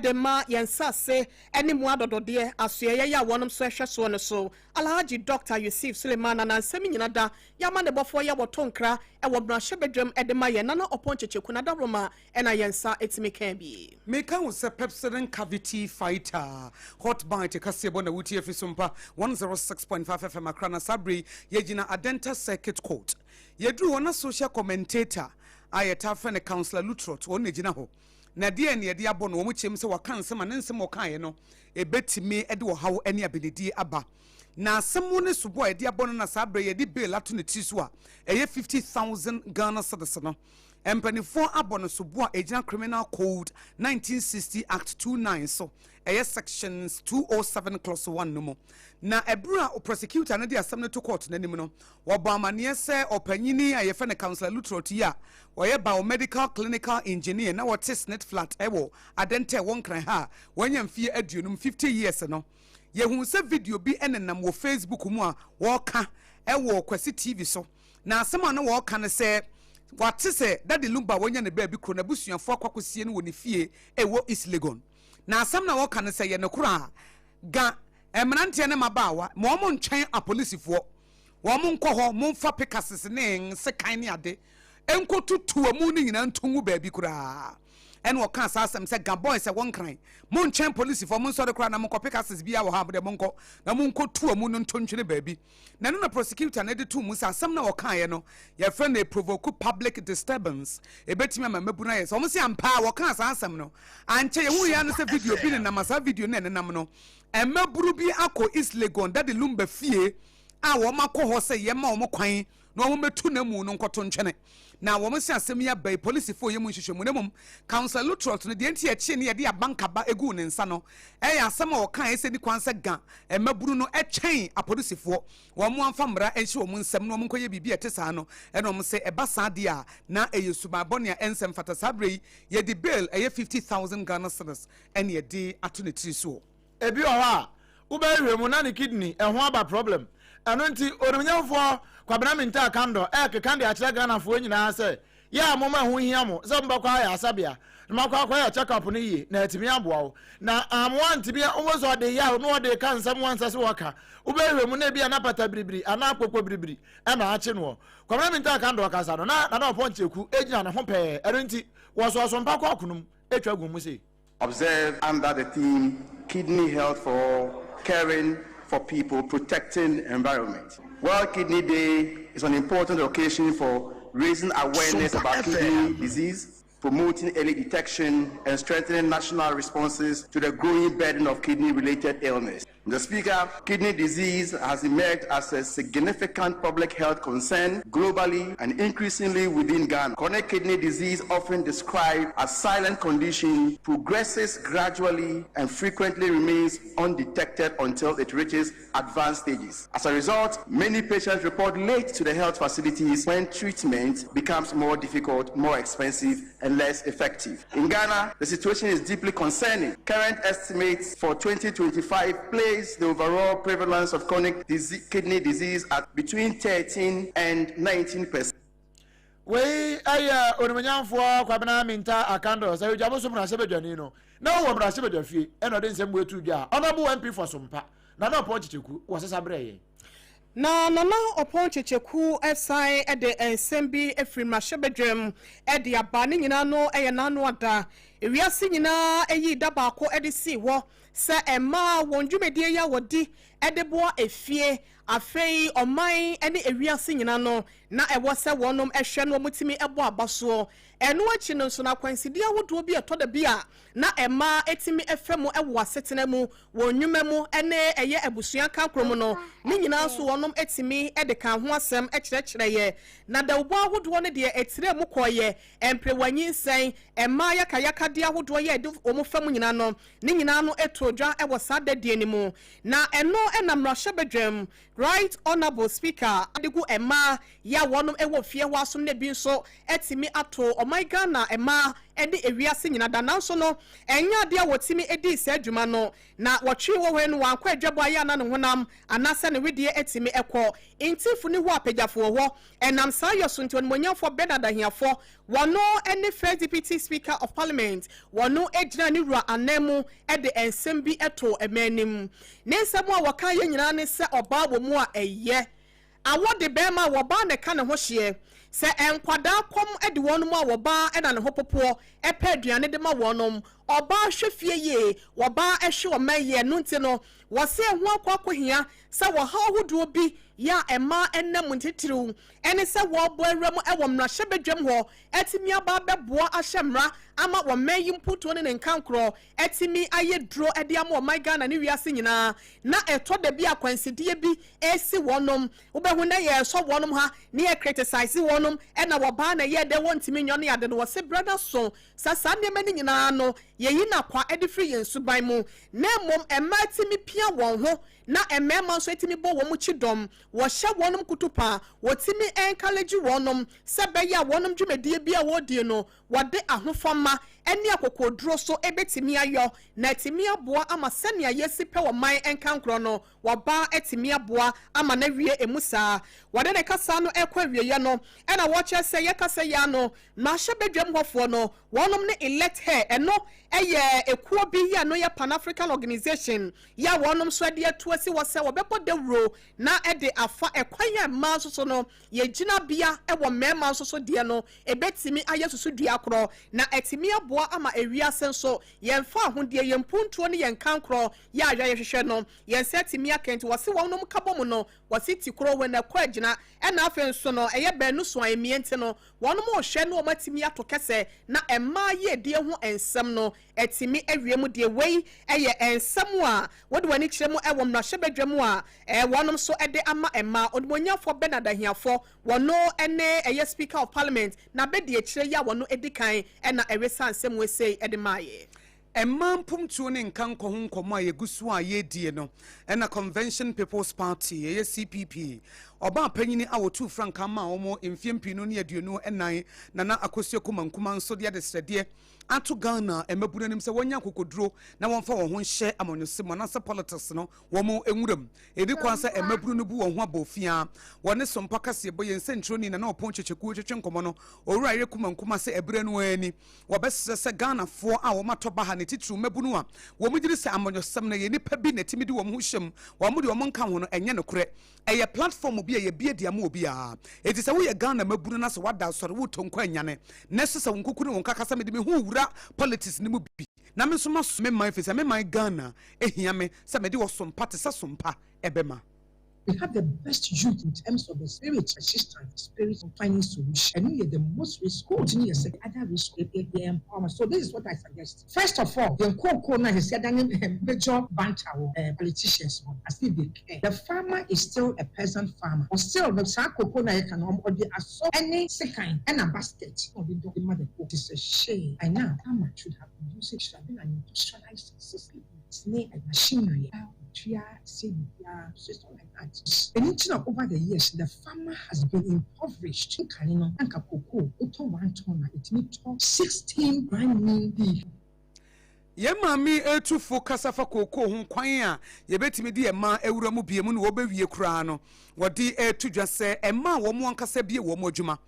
H: de ma yɛn nsase ne mu adɔdɔdeɛ asoɛeɛ yɛ a wɔnom nso hwɛ soɔ no so Alhaji Dɔkta Yusif Suleiman na nsɛm nyina da yɛ amanebɔfoɔ yɛ wɔto nkra wɔ mmarahyɛbadwam de ma yɛn Nana Ɔpɔn Kyekyeku Nadaworoma na yɛn nsa tumi kaa bi.
A: Meka wo sɛ Pepsodent Cavity Fighter, Hot Bite kaseɛbɔ na wotie fi so mpa 106.5 FM Accra na saa berɛ yi yɛgyina Adenta Circuit Court. Yɛduru hɔ na social commentator a yɛtaa frɛ no Councillor Lutrot wɔn na ɛgyina hɔ. Na deɛn na yɛde abɔ no? Wɔn kyerɛ mu sɛ waka nsɛm a ne nsɛm a ɔkaeɛ no ɛbɛtumi de ɔhaw ne abenedie aba. Na asɛm ne sobo a yɛde abɔ no na saa berɛ yi yɛde bail ato ne tiri so a ɛyɛ 50,000 Ghana cedis no, Mpanimfoɔ abɔ no sobo a ɛgyina Criminal Code 1960 Act 29 so, ɛyɛ Sections 207 Clause 1 no mu. Na ɛberɛ a prosecutor no de asɛm no to kɔɔto no anim no, wɔbɔ amaneɛ sɛ ɔpanyini a yɛfrɛ no Councillor Lutrot yi a ɔyɛ Biomedical Clinical Engineer na ɔte Snit Flat wɔ Adenta ɛwɔ Nkran ha a wanya mfeɛ aduonum, 50 years, no, yɛhuu sɛ video bi nenam wɔ Facebook mu a wɔreka wɔ Kwasi TV so. Na asɛm a na wɔreka ne sɛ, Wate sɛ Daddy Lumba a wanya ne baabi koro n'abusuafoɔ akɔ akɔsie no wɔ ne fie a ɛwɔ East Legon. Na asɛm no a wɔka no sɛ ɛyɛ nokorɛ a, ga mmeranteɛ ne mmabaawa ma wɔn ntwɛn apolisifoɔ. Wɔn nkɔ hɔ, momfa pickaxes ne nsekan ne ade nkɔtutu amu no nyinaa nto ngu baabi koraa. Ɛna ɔkaa saa asɛm sɛ ga boys ɛwɔ Nkran, montwɛn polisifoɔ, monsɔre koraa na monkɔ, pickaxes biara wɔ ha a modeɛ monkɔ na monkɔtu amu no nto ntwene baabi. Na ɛno na prosecutor no de too mu sɛ asɛm no a wɔkaeɛ no yɛfrɛ no provoke public disturbance, ɛbɛtumi ama mmabunu ayɛ sɛ wɔn se ampa a wɔkaa saa asɛm no. Ankyɛ yɛhunuiɛ ara ne sɛ video bi nenam a saa video no a ɛnenam no mmabunu bi akɔ East Legon Daddy Lumba fie a wɔn akɔ hɔ sɛ yɛmma wɔn kwan na wɔn mmɛtu n'amu no nkɔto ntwene. Na wɔn se asɛm yi aba yi polisifo reyɛ mu nhwehwɛmu na mmom Councillor Lutterodt no deɛ nti yɛkyee no yɛde abankaba guu ne nsa no ɛyɛ asɛm a ɔkaeɛ sɛ ɛni kwan sɛ Ga mmabunu no twɛn apolisifoɔ wɔn amfa mmara nhyɛ wɔn nsam na wɔn nkɔyɛ biribi a ɛte saa no ɛna wɔn se ɛba saa deɛ a na ɛyɛ suban bɔne a ɛnsɛ mfata saa berɛ yi yɛde bail ɛyɛ 50,000 Ghana cedis ɛne yɛde ato ne tiri soɔ.
G: Ebi wɔ hɔ a wobɛhwehwɛ mu na ne kidney ɛho aba problem. Ɛno nti Onimnyamfoɔ Kwabena Mintah Kandor ɛrekeka de akyerɛ Ghanafoɔ nyinaa sɛ yɛ a moma ɛho hia mo sɛ mobɛkɔ ayɛ asabea na moakɔ akɔyɛ check up no yie na atumi aboa wo. Na amoa antumi a wobɛhu sɛ ɔde yaw na ɔde reka nsɛm wansɛ sɛ wɔka. Wobɛhwehwɛ mu na ebi a na pata biribiri anaa kpokpo biribiri ɛna akye noɔ. Kwabena Mintah Kandor kasa no na Nana Ɔpɔn Kyeku gyina ne ho pɛɛ ɛno nti wɔsɔɔ so mpa kɔ akono mu twa guu mu sei.
P: Observed under the theme Kidney Health for All, Caring for People, Protecting Environment. World Kidney Day is an important occasion for raising awareness about kidney disease, promoting early detection, and strengthening national responses to the growing burden of kidney-related illness. Mr. Speaker, kidney disease has emerged as a significant public health concern globally and increasingly within Ghana. Chronic kidney disease, often described as silent condition, progresses gradually and frequently remains undetected until it reaches advanced stages. As a result, many patients report late to the health facilities when treatment becomes more difficult, more expensive, and less effective. In Ghana, the situation is deeply concerning. Current estimates for 2025 place the overall prevalence of chronic disease, kidney disease at between 13 and 19 percent.
G: Wei yɛ Onimuonyamfoɔ Kwabena Mintah Akandoh sɛ Odwabo so mmarahyɛbadwani no na ɔwɔ mmarahyɛbadwafie ɛna ɔde nsɛm wei too dwa a Honourable MP for Sompa, Nana Ɔpɔn Kyekyeku wɔ sesa brɛɛ yɛn.
H: Na Nana Ɔpɔn Kyekyeku san de nsɛm bi firi mmarahyɛbadwam de aba, ne nyinaa no yɛ n'ano ada. Ewiase nyinaa yii da baako de sii hɔ sɛ mmaa wɔn dwumadie yi a wɔdi de boa efie, afei ɔman ne ewiase nyinaa no, na ɛwɔ sɛ wɔnom hwɛ na wɔtumi bɔ abasoɔ. Ɛno akyi no nso no, akwansideɛ ahodoɔ bi a ɛtɔ da bi a na mmaa tumi fa mu wɔ asetena mu, wɔn nnwuma mu ne ɛyɛ abusua kankorɔ mu no, ne nyinaa nso wɔnom tumi de kaa ho asɛm kyerɛkyerɛeɛ. Na dawubɔ ahodoɔ no deɛ ɛtrɛɛ mu kɔeɛ, mperewa nyinsɛn, mmaa yakayakadeɛ ahodoɔ yɛ ɛde wɔn fa mu nyinaa no, ne nyinaa no too dwa wɔ saa dadie no mu. Na ɛno na mmarahyɛbadwam Right Honourable Speaker de gu mmaa yi a wɔnom wɔ fie hɔ asom na bi nso atumi ato ɔman Ghana mmaa ne ewiase nyina da nanso no ɛnyɛ adeɛ a wɔtumi dii saa dwuma no na wɔtwee wɔ hɔ yi no wankɔ adwabɔ ayɛ a na ne honam anaasɛ ne wedeɛ atumi kɔ ntifo ne hɔ apagyafo wɔ hɔ ɛnam saa yɔ so nti Onimuonyamfoɔ Bernard Ahiafoɔ Wɔno ne First Deputy Speaker of Parliament, wɔno gyinaa ne wura anan mu de nsɛm bi too mmaa anim. Ne nsɛm a wɔkaeɛ nyinaa ne sɛ ɔbaa wɔ mu a ɛyɛ. Awɔ de barima a wɔbaa na ɛka ne ho hyeɛ. Sɛ nkwadaa kɔm de wɔnom a wɔbaa na ne ho popoɔ pɛ aduane de ma wɔnom. Ɔbaa hwɛ fie yie, wɔbaa hwe ɔman yie ɛno nti no wɔse ɛho akɔ akɔhia sɛ wɔhaw ahodoɔ bi yɛ a mmaa nam mu titiriw ne sɛ wɔrebɔ awura mu wɔ mmarahyɛbadwam hɔ atumi aba abɛboa ahyɛ mmara ama ɔman yi mpuntuo ne ne nkankorɔ atumi ayɛ duro de ama ɔman Ghana ne wiase nyinaa na ɛtɔ da bi a akwansideɛ bi resi wɔnom wobɛhu na yɛresɔ wɔnom ha ne yɛ criticize wɔnom ɛna wɔbaa na ɛyɛ dɛ wɔntumi nyɔ ne ade no wɔse berɛ no aso sɛ saa nneɛma no nyinaa no yɛyi no akwa de firi yɛn suban mu na mmom mmaa tumi pia wɔn ho na mmarima nso tumi bɔ wɔn kyidɔm, wɔhyɛ wɔnom kutupa, wɔtumi encourage wɔnom sɛ ɛbɛyɛ a wɔnom dwumadie bi a wɔredie no wɔde ahofama ne akokoɔduro so bɛtumi ayɔ na atumi aboa ama sɛnea yɛsi pɛ wɔ man nkankorɔ no wɔba atumi aboa ama no awie emu saa. Wɔde ne kasa no rekɔ awieɛ no ɛna wɔkyerɛ sɛ yɛkasa yi ara no mmarahyɛbadwam hɔfoɔ no wɔnom ne Elect Her ɛno yɛ ekuo bi yi a ɛno yɛ Pan African Organization yi a wɔnom nso de atu asi hɔ sɛ wɔbɛbɔ dawuro na ɛde afa ɛkwan a mmaa nso so no yɛ gyinabea wɔ mmarima nso so deɛ no ɛbɛtumi ayɛ susudua korɔ na atumi aboa ama ewiase nso yɛn faahodie, yɛn mpuntuo ne yɛn kankorɔ yɛ a yɛhwehwɛ no yɛn nsa atumi aka. Nti wɔse wɔnom ka bɔ mu no wɔse ti koro wɔ na ɛkɔ agyina ɛna afei nso no ɛyɛ baanu so a ɛmie nti no wɔnom rehwɛ na wɔn atumi ato kɛsɛ na mmaa yiedie ho nsɛm no atumi awie mu deɛ. Wei yɛ nsɛm a wode w'ani kyerɛ mu wɔ mmarahyɛbadwa mu a wɔnom nso de ama mmaa. Onimuonyamfoɔ Bernard Ahiafor, wɔno ne ɛyɛ Speaker of Parliament na bɛdi akyire yi a wɔno di kan na ɛresa nsɛm wei sei de maeɛ.
A: Mmaa mpomtuo ne nkankɔ ho nkɔmmɔ a yɛgu so a yɛredie no na Convention People's Party, ɛyɛ CPP, ɔbaa panyini a wɔtuu frankaa maa wɔn mfeɛ mpiinu ne 24, Nana Akosua Kumah Nkumah nso de adesrɛdeɛ ato Ghana mmabunu anim sɛ wɔnya akokoduro na wɔmfa wɔn ho nhyɛ amanyɔsɛm mu anaasɛ politics no wɔn nwura mu. Ɛdi kwan sɛ mmabunu no bu wɔn ho abɔfiaa. Wɔne Sompa Kaseɛbɔ yɛn nsɛnkyerɛwni Nana Ɔpɔn Kyekyeku retwetwe nkɔmmɔ no, Owura Yere Kumah Nkumah sɛ ɛberɛ no ara ni wɔbɛsrɛ sɛ Ghanafoɔ a wɔn atɔ baha ne titiriw mmabunu a wɔn gyidi sɛ amanyɔsɛm no ɛyɛ nnipa bi na ɛtumi de wɔn ho hyɛ mu, wɔn deɛ wɔn nka ho no, ɛnyɛ nokorɛ. Ɛyɛ platform bi a yɛbue de ama obiara. Enti sɛ woyɛ Ghana mmabunu na sɛ woada asɔre, woretɔ nko anyane, na ɛsɛ sɛ wo nkuku ne wo nkaka sɛ mede me ho rewura politics no mu bi na me nso masom me man efisɛ me man Ghana hia me sɛ mede ɔsom pa te sɛ som pa ɛbɛma.
Q: We have the best youth in terms of the spirit, persistence, spirit of finding solution. Ɛno yɛ the most risk. Coach no yɛ sɛ the other risk yɛ yɛ empowerment. So this is what I suggest. First of all, yɛn kookoo no a sɛsɛ adane major banter wɔ eh, politicians hɔ, as if they care. The farmer is still a peasant farmer. Ɔ still no saa kookoo no a yɛka no, ɔde asɔ ɛne sekan ɛna basket na ɔde dɔ de ma the cocoa. It is a shame. By now, farmer should have been using, should have been an industrialized system ne machinery a otua sɛ biribiara. So it's not like that. Ɛno nti na over the years the farmer has been impoverished. Nkane no, anka cocoa wotɔ one ton a, ɛtumi tɔ 16 brand new beef.
A: Yɛn maame retu fo kasa fa kookoo ho kwan a yɛbɛtumi de mmaa awura mu bio mu na wɔbɛwie koraa no, wɔde reto dwa sɛ mmaa a wɔn ankasa bue wɔn adwuma,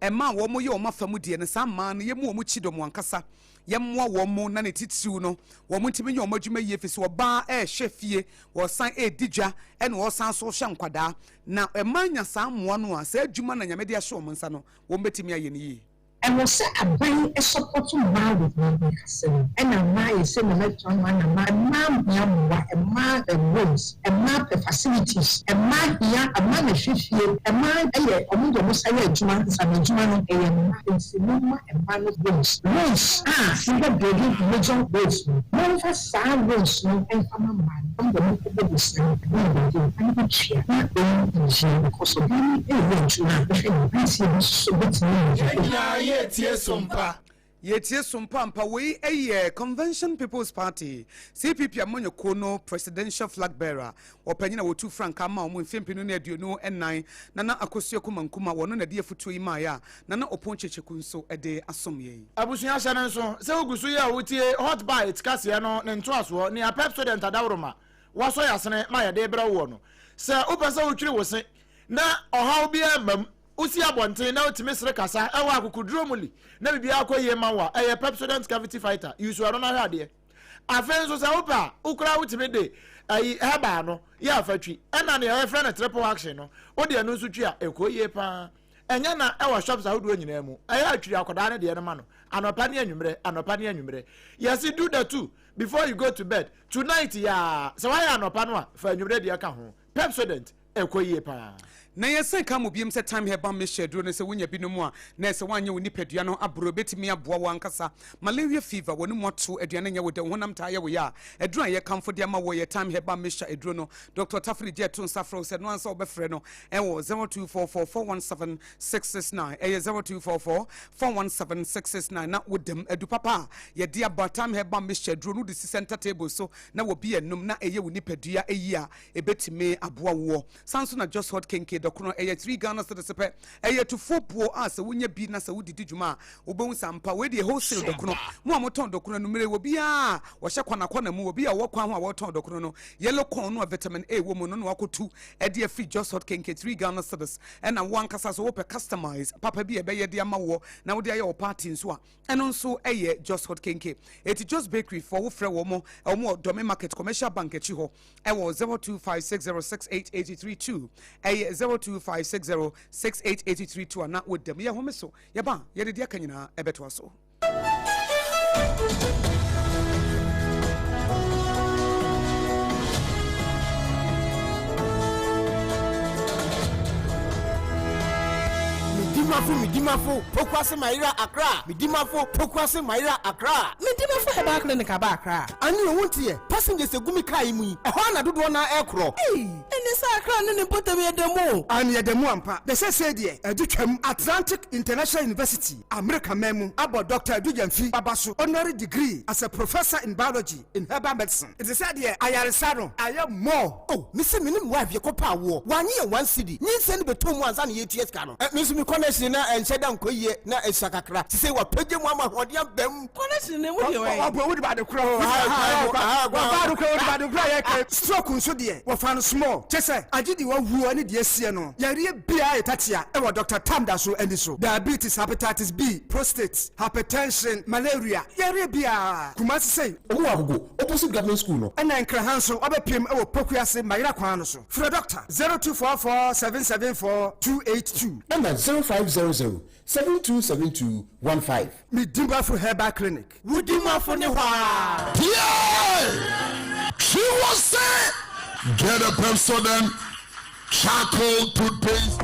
A: mmaa a wɔyɛ wɔn afa mu deɛ no, saa mmaa no yɛmmu wɔn kyidɔm ankasa, yɛmmoa wɔn na ne titiriw no wɔn ntumi nyɛ wɔn adwuma yie, firi sɛ ɔbaa rehwɛ fie, wɔsan redi dwa, ɛna wɔsan nso rehwɛ nkwadaa. Na mmaa nya saa mmoa no a, saa adwuma na Nyame de ahyɛ wɔn nsa no, wɔbɛtumi ayɛ no yie.
Q: Ɛwɔ sɛ aban support mmaa with ne nkasɛm ɛna mmaa yɛ sɛ nana tua mmaa na mmaa mmaa hia mmoa mmaa pɛ loans mmaa pɛ facilities mmaa hia mmaa na ɛhwɛ fie mmaa ɛyɛ ɔmo de ɔmo nsa yɛ adwuma nsano adwuma no ɛyɛ mmaa nti mo mma mmaa no loans loans a mo bɛ building major roads no mo nfa saa loans no nfa ma mmaa no ɔmo de ɔmo nkɔ bɔ bosea no ɛna ɔmo de ɔmo bɛ tua na ɛyi nhyia because ɔbaa no ɛyɛ adwuma a ɛhwɛ ne ba nti ebi nso bɛtumi ayɛ.
G: Yɛn nyinaa yɛretie sompa.
A: Yɛretie sompa ampa. Wei yɛ Convention People's Party, CPP amanyɔkuo no Presidential Flag Bearer, ɔpanyin a wɔtu frankaa maa wɔn mfeɛ 2024, Nana Akosua Kumah Nkumah, wɔno na ɛde afutuo yi maeɛ a Nana Opon Kyekyeku nso de asom yɛn.
G: Abusua hyɛ no nso sɛ wogu so yɛ a wotie Hot Bite kaseɛ no ne ntoasoɔ, nea Pepsodent adaworoma wasɔ yɛn asene ma yɛde rebrɛ woɔ no. Sɛ wopɛ sɛ wotwiri wo se na ɔhaw biara mma mu, wosi abɔnten na wotumi sere kasa wɔ akokoduro mu li na biribiara kɔ yie ma wo a, ɛyɛ Pepsodent Cavity Fighter. Use ɛno na hwɛ adeɛ. Afei nso sɛ wopɛ a, wo koraa wotumi de ayi herbal no yɛ afatwi ɛna nea yɛfrɛ no triple action no, wode ɛno nso twi a, ɛkɔ yie paa. Ɛnyɛ na ɛwɔ shops ahodoɔ nyinaa mu. Ɛyɛ a twiri akwadaa no deɛ no ma no anɔpa ne anwummerɛ, anɔpa ne anwummerɛ. Yɛse do the two before you go to bed tonight yaa. Sɛ woayɛ anɔpa no a, fa anwummerɛ deɛ ka ho. Pepsodent, ɛkɔ yie paa.
A: Na yɛsan ka mu biom sɛ Thyme Herbal Mixture aduro no sɛ wonya bi nom a na ɛsɛ woanyɛ wo nipadua no aboro ɛbɛtumi aboa wo ankasa. Malaria fever, w'anomu ato, aduane nyɛ wo dɛ, wo honam taa yɛ wo ya a, aduro a yɛkamfo de ama woɔ yɛ Thyme Herbal Mixture aduro no. Dɔkta Tafiri Gyɛ to nsa frɛ wo sɛ ɛno ara nsa wobɛfrɛ no ɛwɔ 0244 417 669, ɛyɛ 0244 417 669 na wodam adu papa a yɛde aba Thyme Herbal Mixture aduro no wode si center table so na wɔbi anom na ɛyɛ wo nipadua yie a ɛbɛtumi aboa woɔ. San nso na Just Hot Kenkey. dɔkono ɛyɛ 3 Ghana cedis pɛ. Ɛyɛ tufuo buo a sɛ wonya bi na sɛ wode di dwuma a, wobɛhu sɛ ampa wei deɛ wholesale dɔkono. Mo a motɔn dɔkono anumere, obiara a wɔhyɛ kwanakwana mu, obi a ɔwɔ kwan ho a wɔtɔn dɔkono no, yellow corn no a vitamin A wɔ mu no na wakɔtu de afiri Just Hot Kenke 3 Ghana cedis. Ɛna wo ankasa nso wopɛ customize papa bi a ɛbɛyɛ de ama woɔ na wode ayɛ wo party nso a, Ɛno nso yɛ Jos Hot Kenke. Eti Jos Bakery foɔ wo frɛ wɔn wɔn wɔ Dome Market Commercial Bank akyi hɔ ɛwɔ 0256068832 ɛyɛ 0256068832 ana wɔ dam yɛ home so yɛba a yɛde deɛ aka nyinaa ɛbɛtoa so.
R: Medimafo Medimafo Pokuase Mayera Accra Medimafo Pokuase Mayera Accra.
H: Medimafo Herbal Clinic aba Accra.
R: Ane o wonteɛ, passengers egu me car yi mu yi, ɛhɔ ara na dodoɔ no ara ɛrekorɔ.
H: Ei, ɛne sɛ Accra ne ne mpɔtam yɛ da mu o.
R: Aane yɛda mu ampa, na seesei deɛ adu twam. Atlantic International University, Amerika man mu, abɔ Doctor Adu Gyamfi aba so honorary degree as a Professor in Biology in Herbal Medicine. Nti sɛ deɛ ayaresa no ayɛ more. Oh me se me ne me wife yɛkɔ pɛ awoɔ wanye yɛn one cedi nyinsɛn no bɛtɔ mu ansa na yɛtua sika no. Me nso me connection na ɛnhyɛ da nkɔ yie na ɛsua kakra sesei wapagya mu ama ahoɔden aba mu.
H: Connection no emu deɛ wɛn.
R: Ɔbɔ wode ade korɔ wɔfa ade korɔ wode ade korɔ yɛ kɛ stroke nso deɛ wɔfa no small kyɛ sɛ agye deɛ wawuo ne deɛ asie no yareɛ biara yɛ tatia ɛwɔ Doctor Tam da so ani so diabetes hepatitis B prostate hypertension malaria yareɛ biara Kumasi sei.
S: Ɔmo wɔ Agogo opposite government school no.
R: Ɛna Nkraha nso wabɛpiem wɔ Pokuase Mayera kwan no so. Frɛ Dɔkta 0244 774 282.
S: Ɛna 0500 7272 15.
R: Me Dimafo Herbal Clinic.
G: Wo Dimafo ne hɔ aa.
K: Pie! She was say, get a Pepsodent charcoal toothpaste.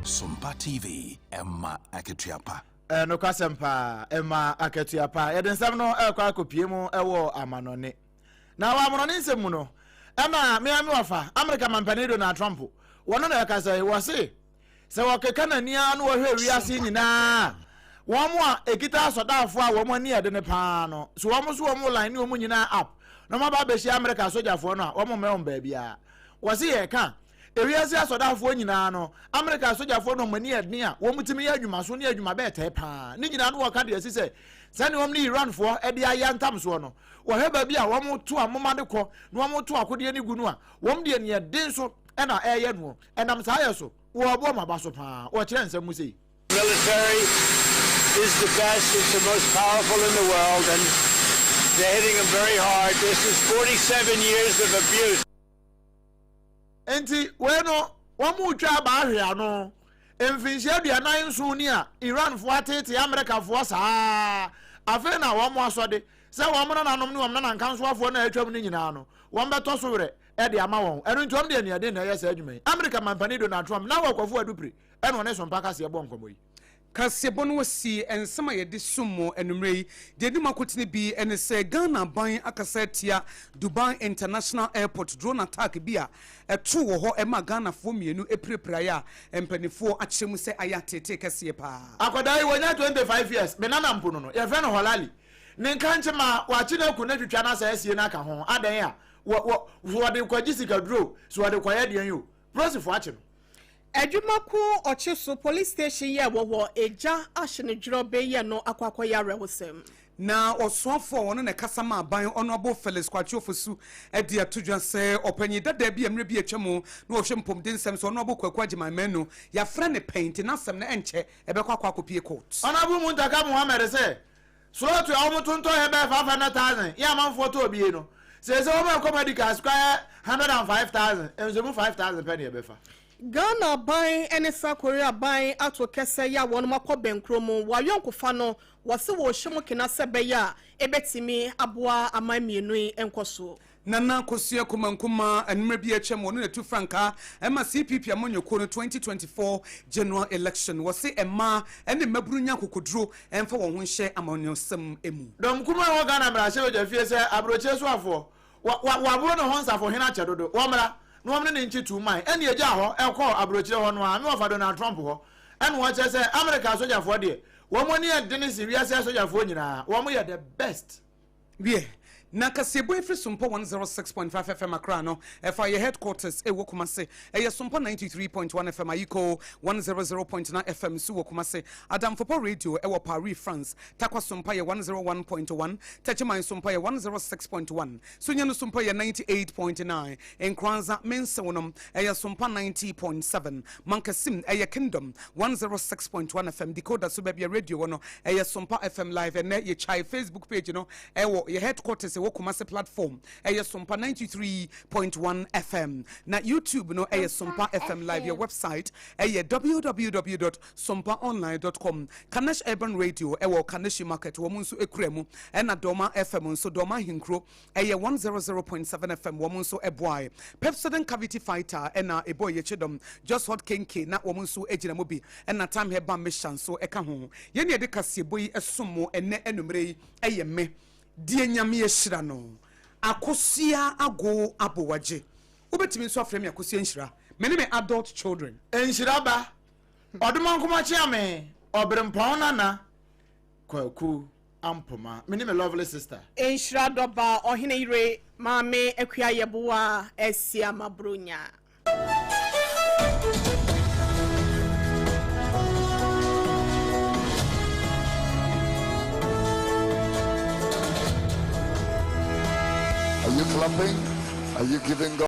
T: Sompa TV, ɛma akatua pa.
G: Eh, nokwasɛm paa, ɛma akatua pa. Yɛde nsɛm no ɛrekɔ akɔpie mu ɛwɔ amanɔne. Na wɔ amanɔne nsɛm mu no, ɛna mea me wɔfa, Amerika mampanin Donald Trump, wɔno na ɛkasa yi, wɔse sɛ wɔkeka n'ani ara na wɔhwɛ wiase nyinaa wɔn a ɛkita asɔdaafoɔ a wɔn ani ɛdene paa no, so wɔn so wɔn line ne wɔn nyinaa up na wɔn aba abɛhyia Amerika asogyafoɔ no a, wɔn mmɛn wɔn baabiara. Wɔse yɛka Ewiase asɔdaafoɔ nyinaa no, Amerika asogyafoɔ no wɔn ani yɛ den a wɔtumi yɛ adwumaso ne adwuma bɛɛtɛɛ paa. Ne nyinaa no wɔka de asi sɛ sɛdeɛ wɔn ne Iranfoɔ de ayɛ ntam soɔ no, wɔhwɛ baabi a wɔto amoma de kɔ na wɔto akodeɛ no gu no a, wɔn deɛ neɛ den so na ɛreyɛ noɔ. Ɛnam saa yɛ so, wɔrebɔ wɔn aba so paa. Wɔkyerɛ nsɛm mu sei.
U: Military is the best, it's the most powerful in the world and they're hitting them very hard. This is 47 years of abuse.
G: Enti wei no, wɔretwa aba ahwe ano. Mfinhyia 47 ni a Iranfoɔ ateetee Amerikafoɔ saa. Afei na wɔn asɔde sɛ wɔn nananom ne wɔn nanankansowafoɔ no a atwam no nyinaa no, wɔbɛtɔ so werɛ de ama wɔn. Ɛno nti wɔn de aniɛden na ɛyɛ saa adwuma yi. Amerika mampanin Donald Trump na wɔ Kwafu Adupre ɛna ɔne Sompa Kaseɛ bɔ nkɔmmɔ yi.
A: Kaseɛbɔ no asi nsɛm a yɛde som mo anwummerɛ yi. Deɛ ɛdi mu akotene bi ne sɛ Ghana aban akasa atia Dubai International Airport drone attack bi a ɛtoo wɔ hɔ ɛmaa Ghanafoɔ mmienu pirapiraeɛ a mpaninfoɔ akyerɛ mu sɛ ayɛ ateetee kɛseɛ paa.
G: Akwadaa yi wanya 25 years, me nana mpo no no, yɛfrɛ no Holali. Ne nkankye ma wakye no aku no atwitwa no asan asie no aka ho. Adɛn a? Wɔ, wɔ, so wɔde kɔgye sikaduro o, so wɔde kɔyɛ deɛn o, polisifoɔ akye no.
H: Adwumakuo Ɔkyeso Police Station yɛ wɔ wɔ egya ahye no dwerɛbee yɛ no akɔ akɔyɛ awerɛhosɛm.
A: Na ɔsoafoɔ a ɔno na ɛkasa ma aban Honourable Felix Kwakye Ofosu de ato dwa sɛ ɔpanyin dadaa bi a mmerɛ bi a atwa mu na ɔhwɛ mpomden nsɛm so Honourable Kwaku Agyemang Manu yɛafrɛ no pɛn nti n'asɛm no ɛnkyɛ ɛbɛkɔ akɔ akɔpie court.
G: Honourable Muntaka Mohammed sɛ Slot a wɔn tontɔn yɛ bɛyɛ 500,000 yɛ amanfoɔ tɔɔ bie no, seesei wɔn ɛkɔ medicals koraa yɛ 105,000, nso emu 5,000 pɛ na yɛbɛfa.
H: Ghana aban ne South Korea aban ato kɛsɛ yi a wɔnom akɔ bɛnkuro mu wɔ ayɔnkofa no, wɔse wɔrehyɛ mu kena sɛ ɛbɛyɛ a ɛbɛtumi aboa aman mmienu yi nkɔsoɔ.
A: Nana Akosua Kumankumah anwummerɛ bi a atwam ɔno na ɛtu frankaa ma CPP amanyɔkuo no 2024 General Election. Wɔse mmaa ne mmabunu nya akokoduro mfa wɔn ho nhyɛ amanyɔsɛm mu.
G: Dɔm kumaa a ɛwɔ Ghana mmarahyɛbadwa fie sɛ aburokyire soafoɔ, wa, wa, waboro ne ho nsafohene akyɛ dodo. Wɔmmra. na wɔn ne no nkye tuu man. Ɛnna egyaa hɔ kɔɔ aburokyire hɔ no ara, ne wɔfa Donald Trump hɔ. Ɛnna wɔkyerɛ sɛ Amerika asogyafoɔ deɛ, wɔn ani yɛ dene sen wiase asogyafoɔ nyinaa. Wɔn yɛ the best.
A: Wiɛ, na kaseɛbɔ yi firi Sompa 106.5 FM Accra no, ɛfa yɛ headquarters ɛwɔ Kumasi. Ɛyɛ Sompa 93.1 FM, Ayiko 100.9 FM nso wɔ Kumasi. Adamfopa Radio ɛwɔ Paris, France. Tarkwa Sompa yɛ 101.1, Techiman Sompa yɛ 106.1, Sunyani Sompa yɛ 98.9, Nkoranza, Mensew nom ɛyɛ Sompa 90.7, Mankasim ɛyɛ Kingdom 106.1 FM, Decoder so baabi a radio wɔ no ɛyɛ Sompa FM Live. Ɛnnɛ yɛtwae Facebook page no ɛwɔ yɛ headquarters ɛwɔ Kumasi platform ɛyɛ Sompa 93.1 FM, na YouTube no ɛyɛ Sompa FM Live. Yɛ website ɛyɛ www. Sompaonline dot com, Kanesh Urban Radio ɛwɔ Kaneshi Market wɔn nso kura mu, ɛna Dɔma FM nso, Dɔma Ahenkuro ɛyɛ 100.7 FM wɔn nso boae. Pepsodent Cavity Fighter ɛna ɛbɔɔ yɛn kyidɔm, Just Hot Kenke na wɔn nso gyina mu bi, ɛna Time Herbal Mixture nso ɛka ho. Yɛn na yɛde kaseɛbɔ yi som mo ɛnnɛ anwummerɛ yi, ɛyɛ me, deɛ Nyame ahyira no, Akosua Ago Abowagye. Wobɛtumi nso afrɛ me Akosua Nhyira, me ne me adult children.
G: Nhyira ba, Ɔdomankoma Kyeame, Ɔberempɔn Nana, Kwaku Ampoma, me ne me lovely sister.
H: Nhyira Dɔba, Ɔhene Yere, Maame Akua Yeboah, Asiama Bronya.
B: Are you clapping? Are you giving God?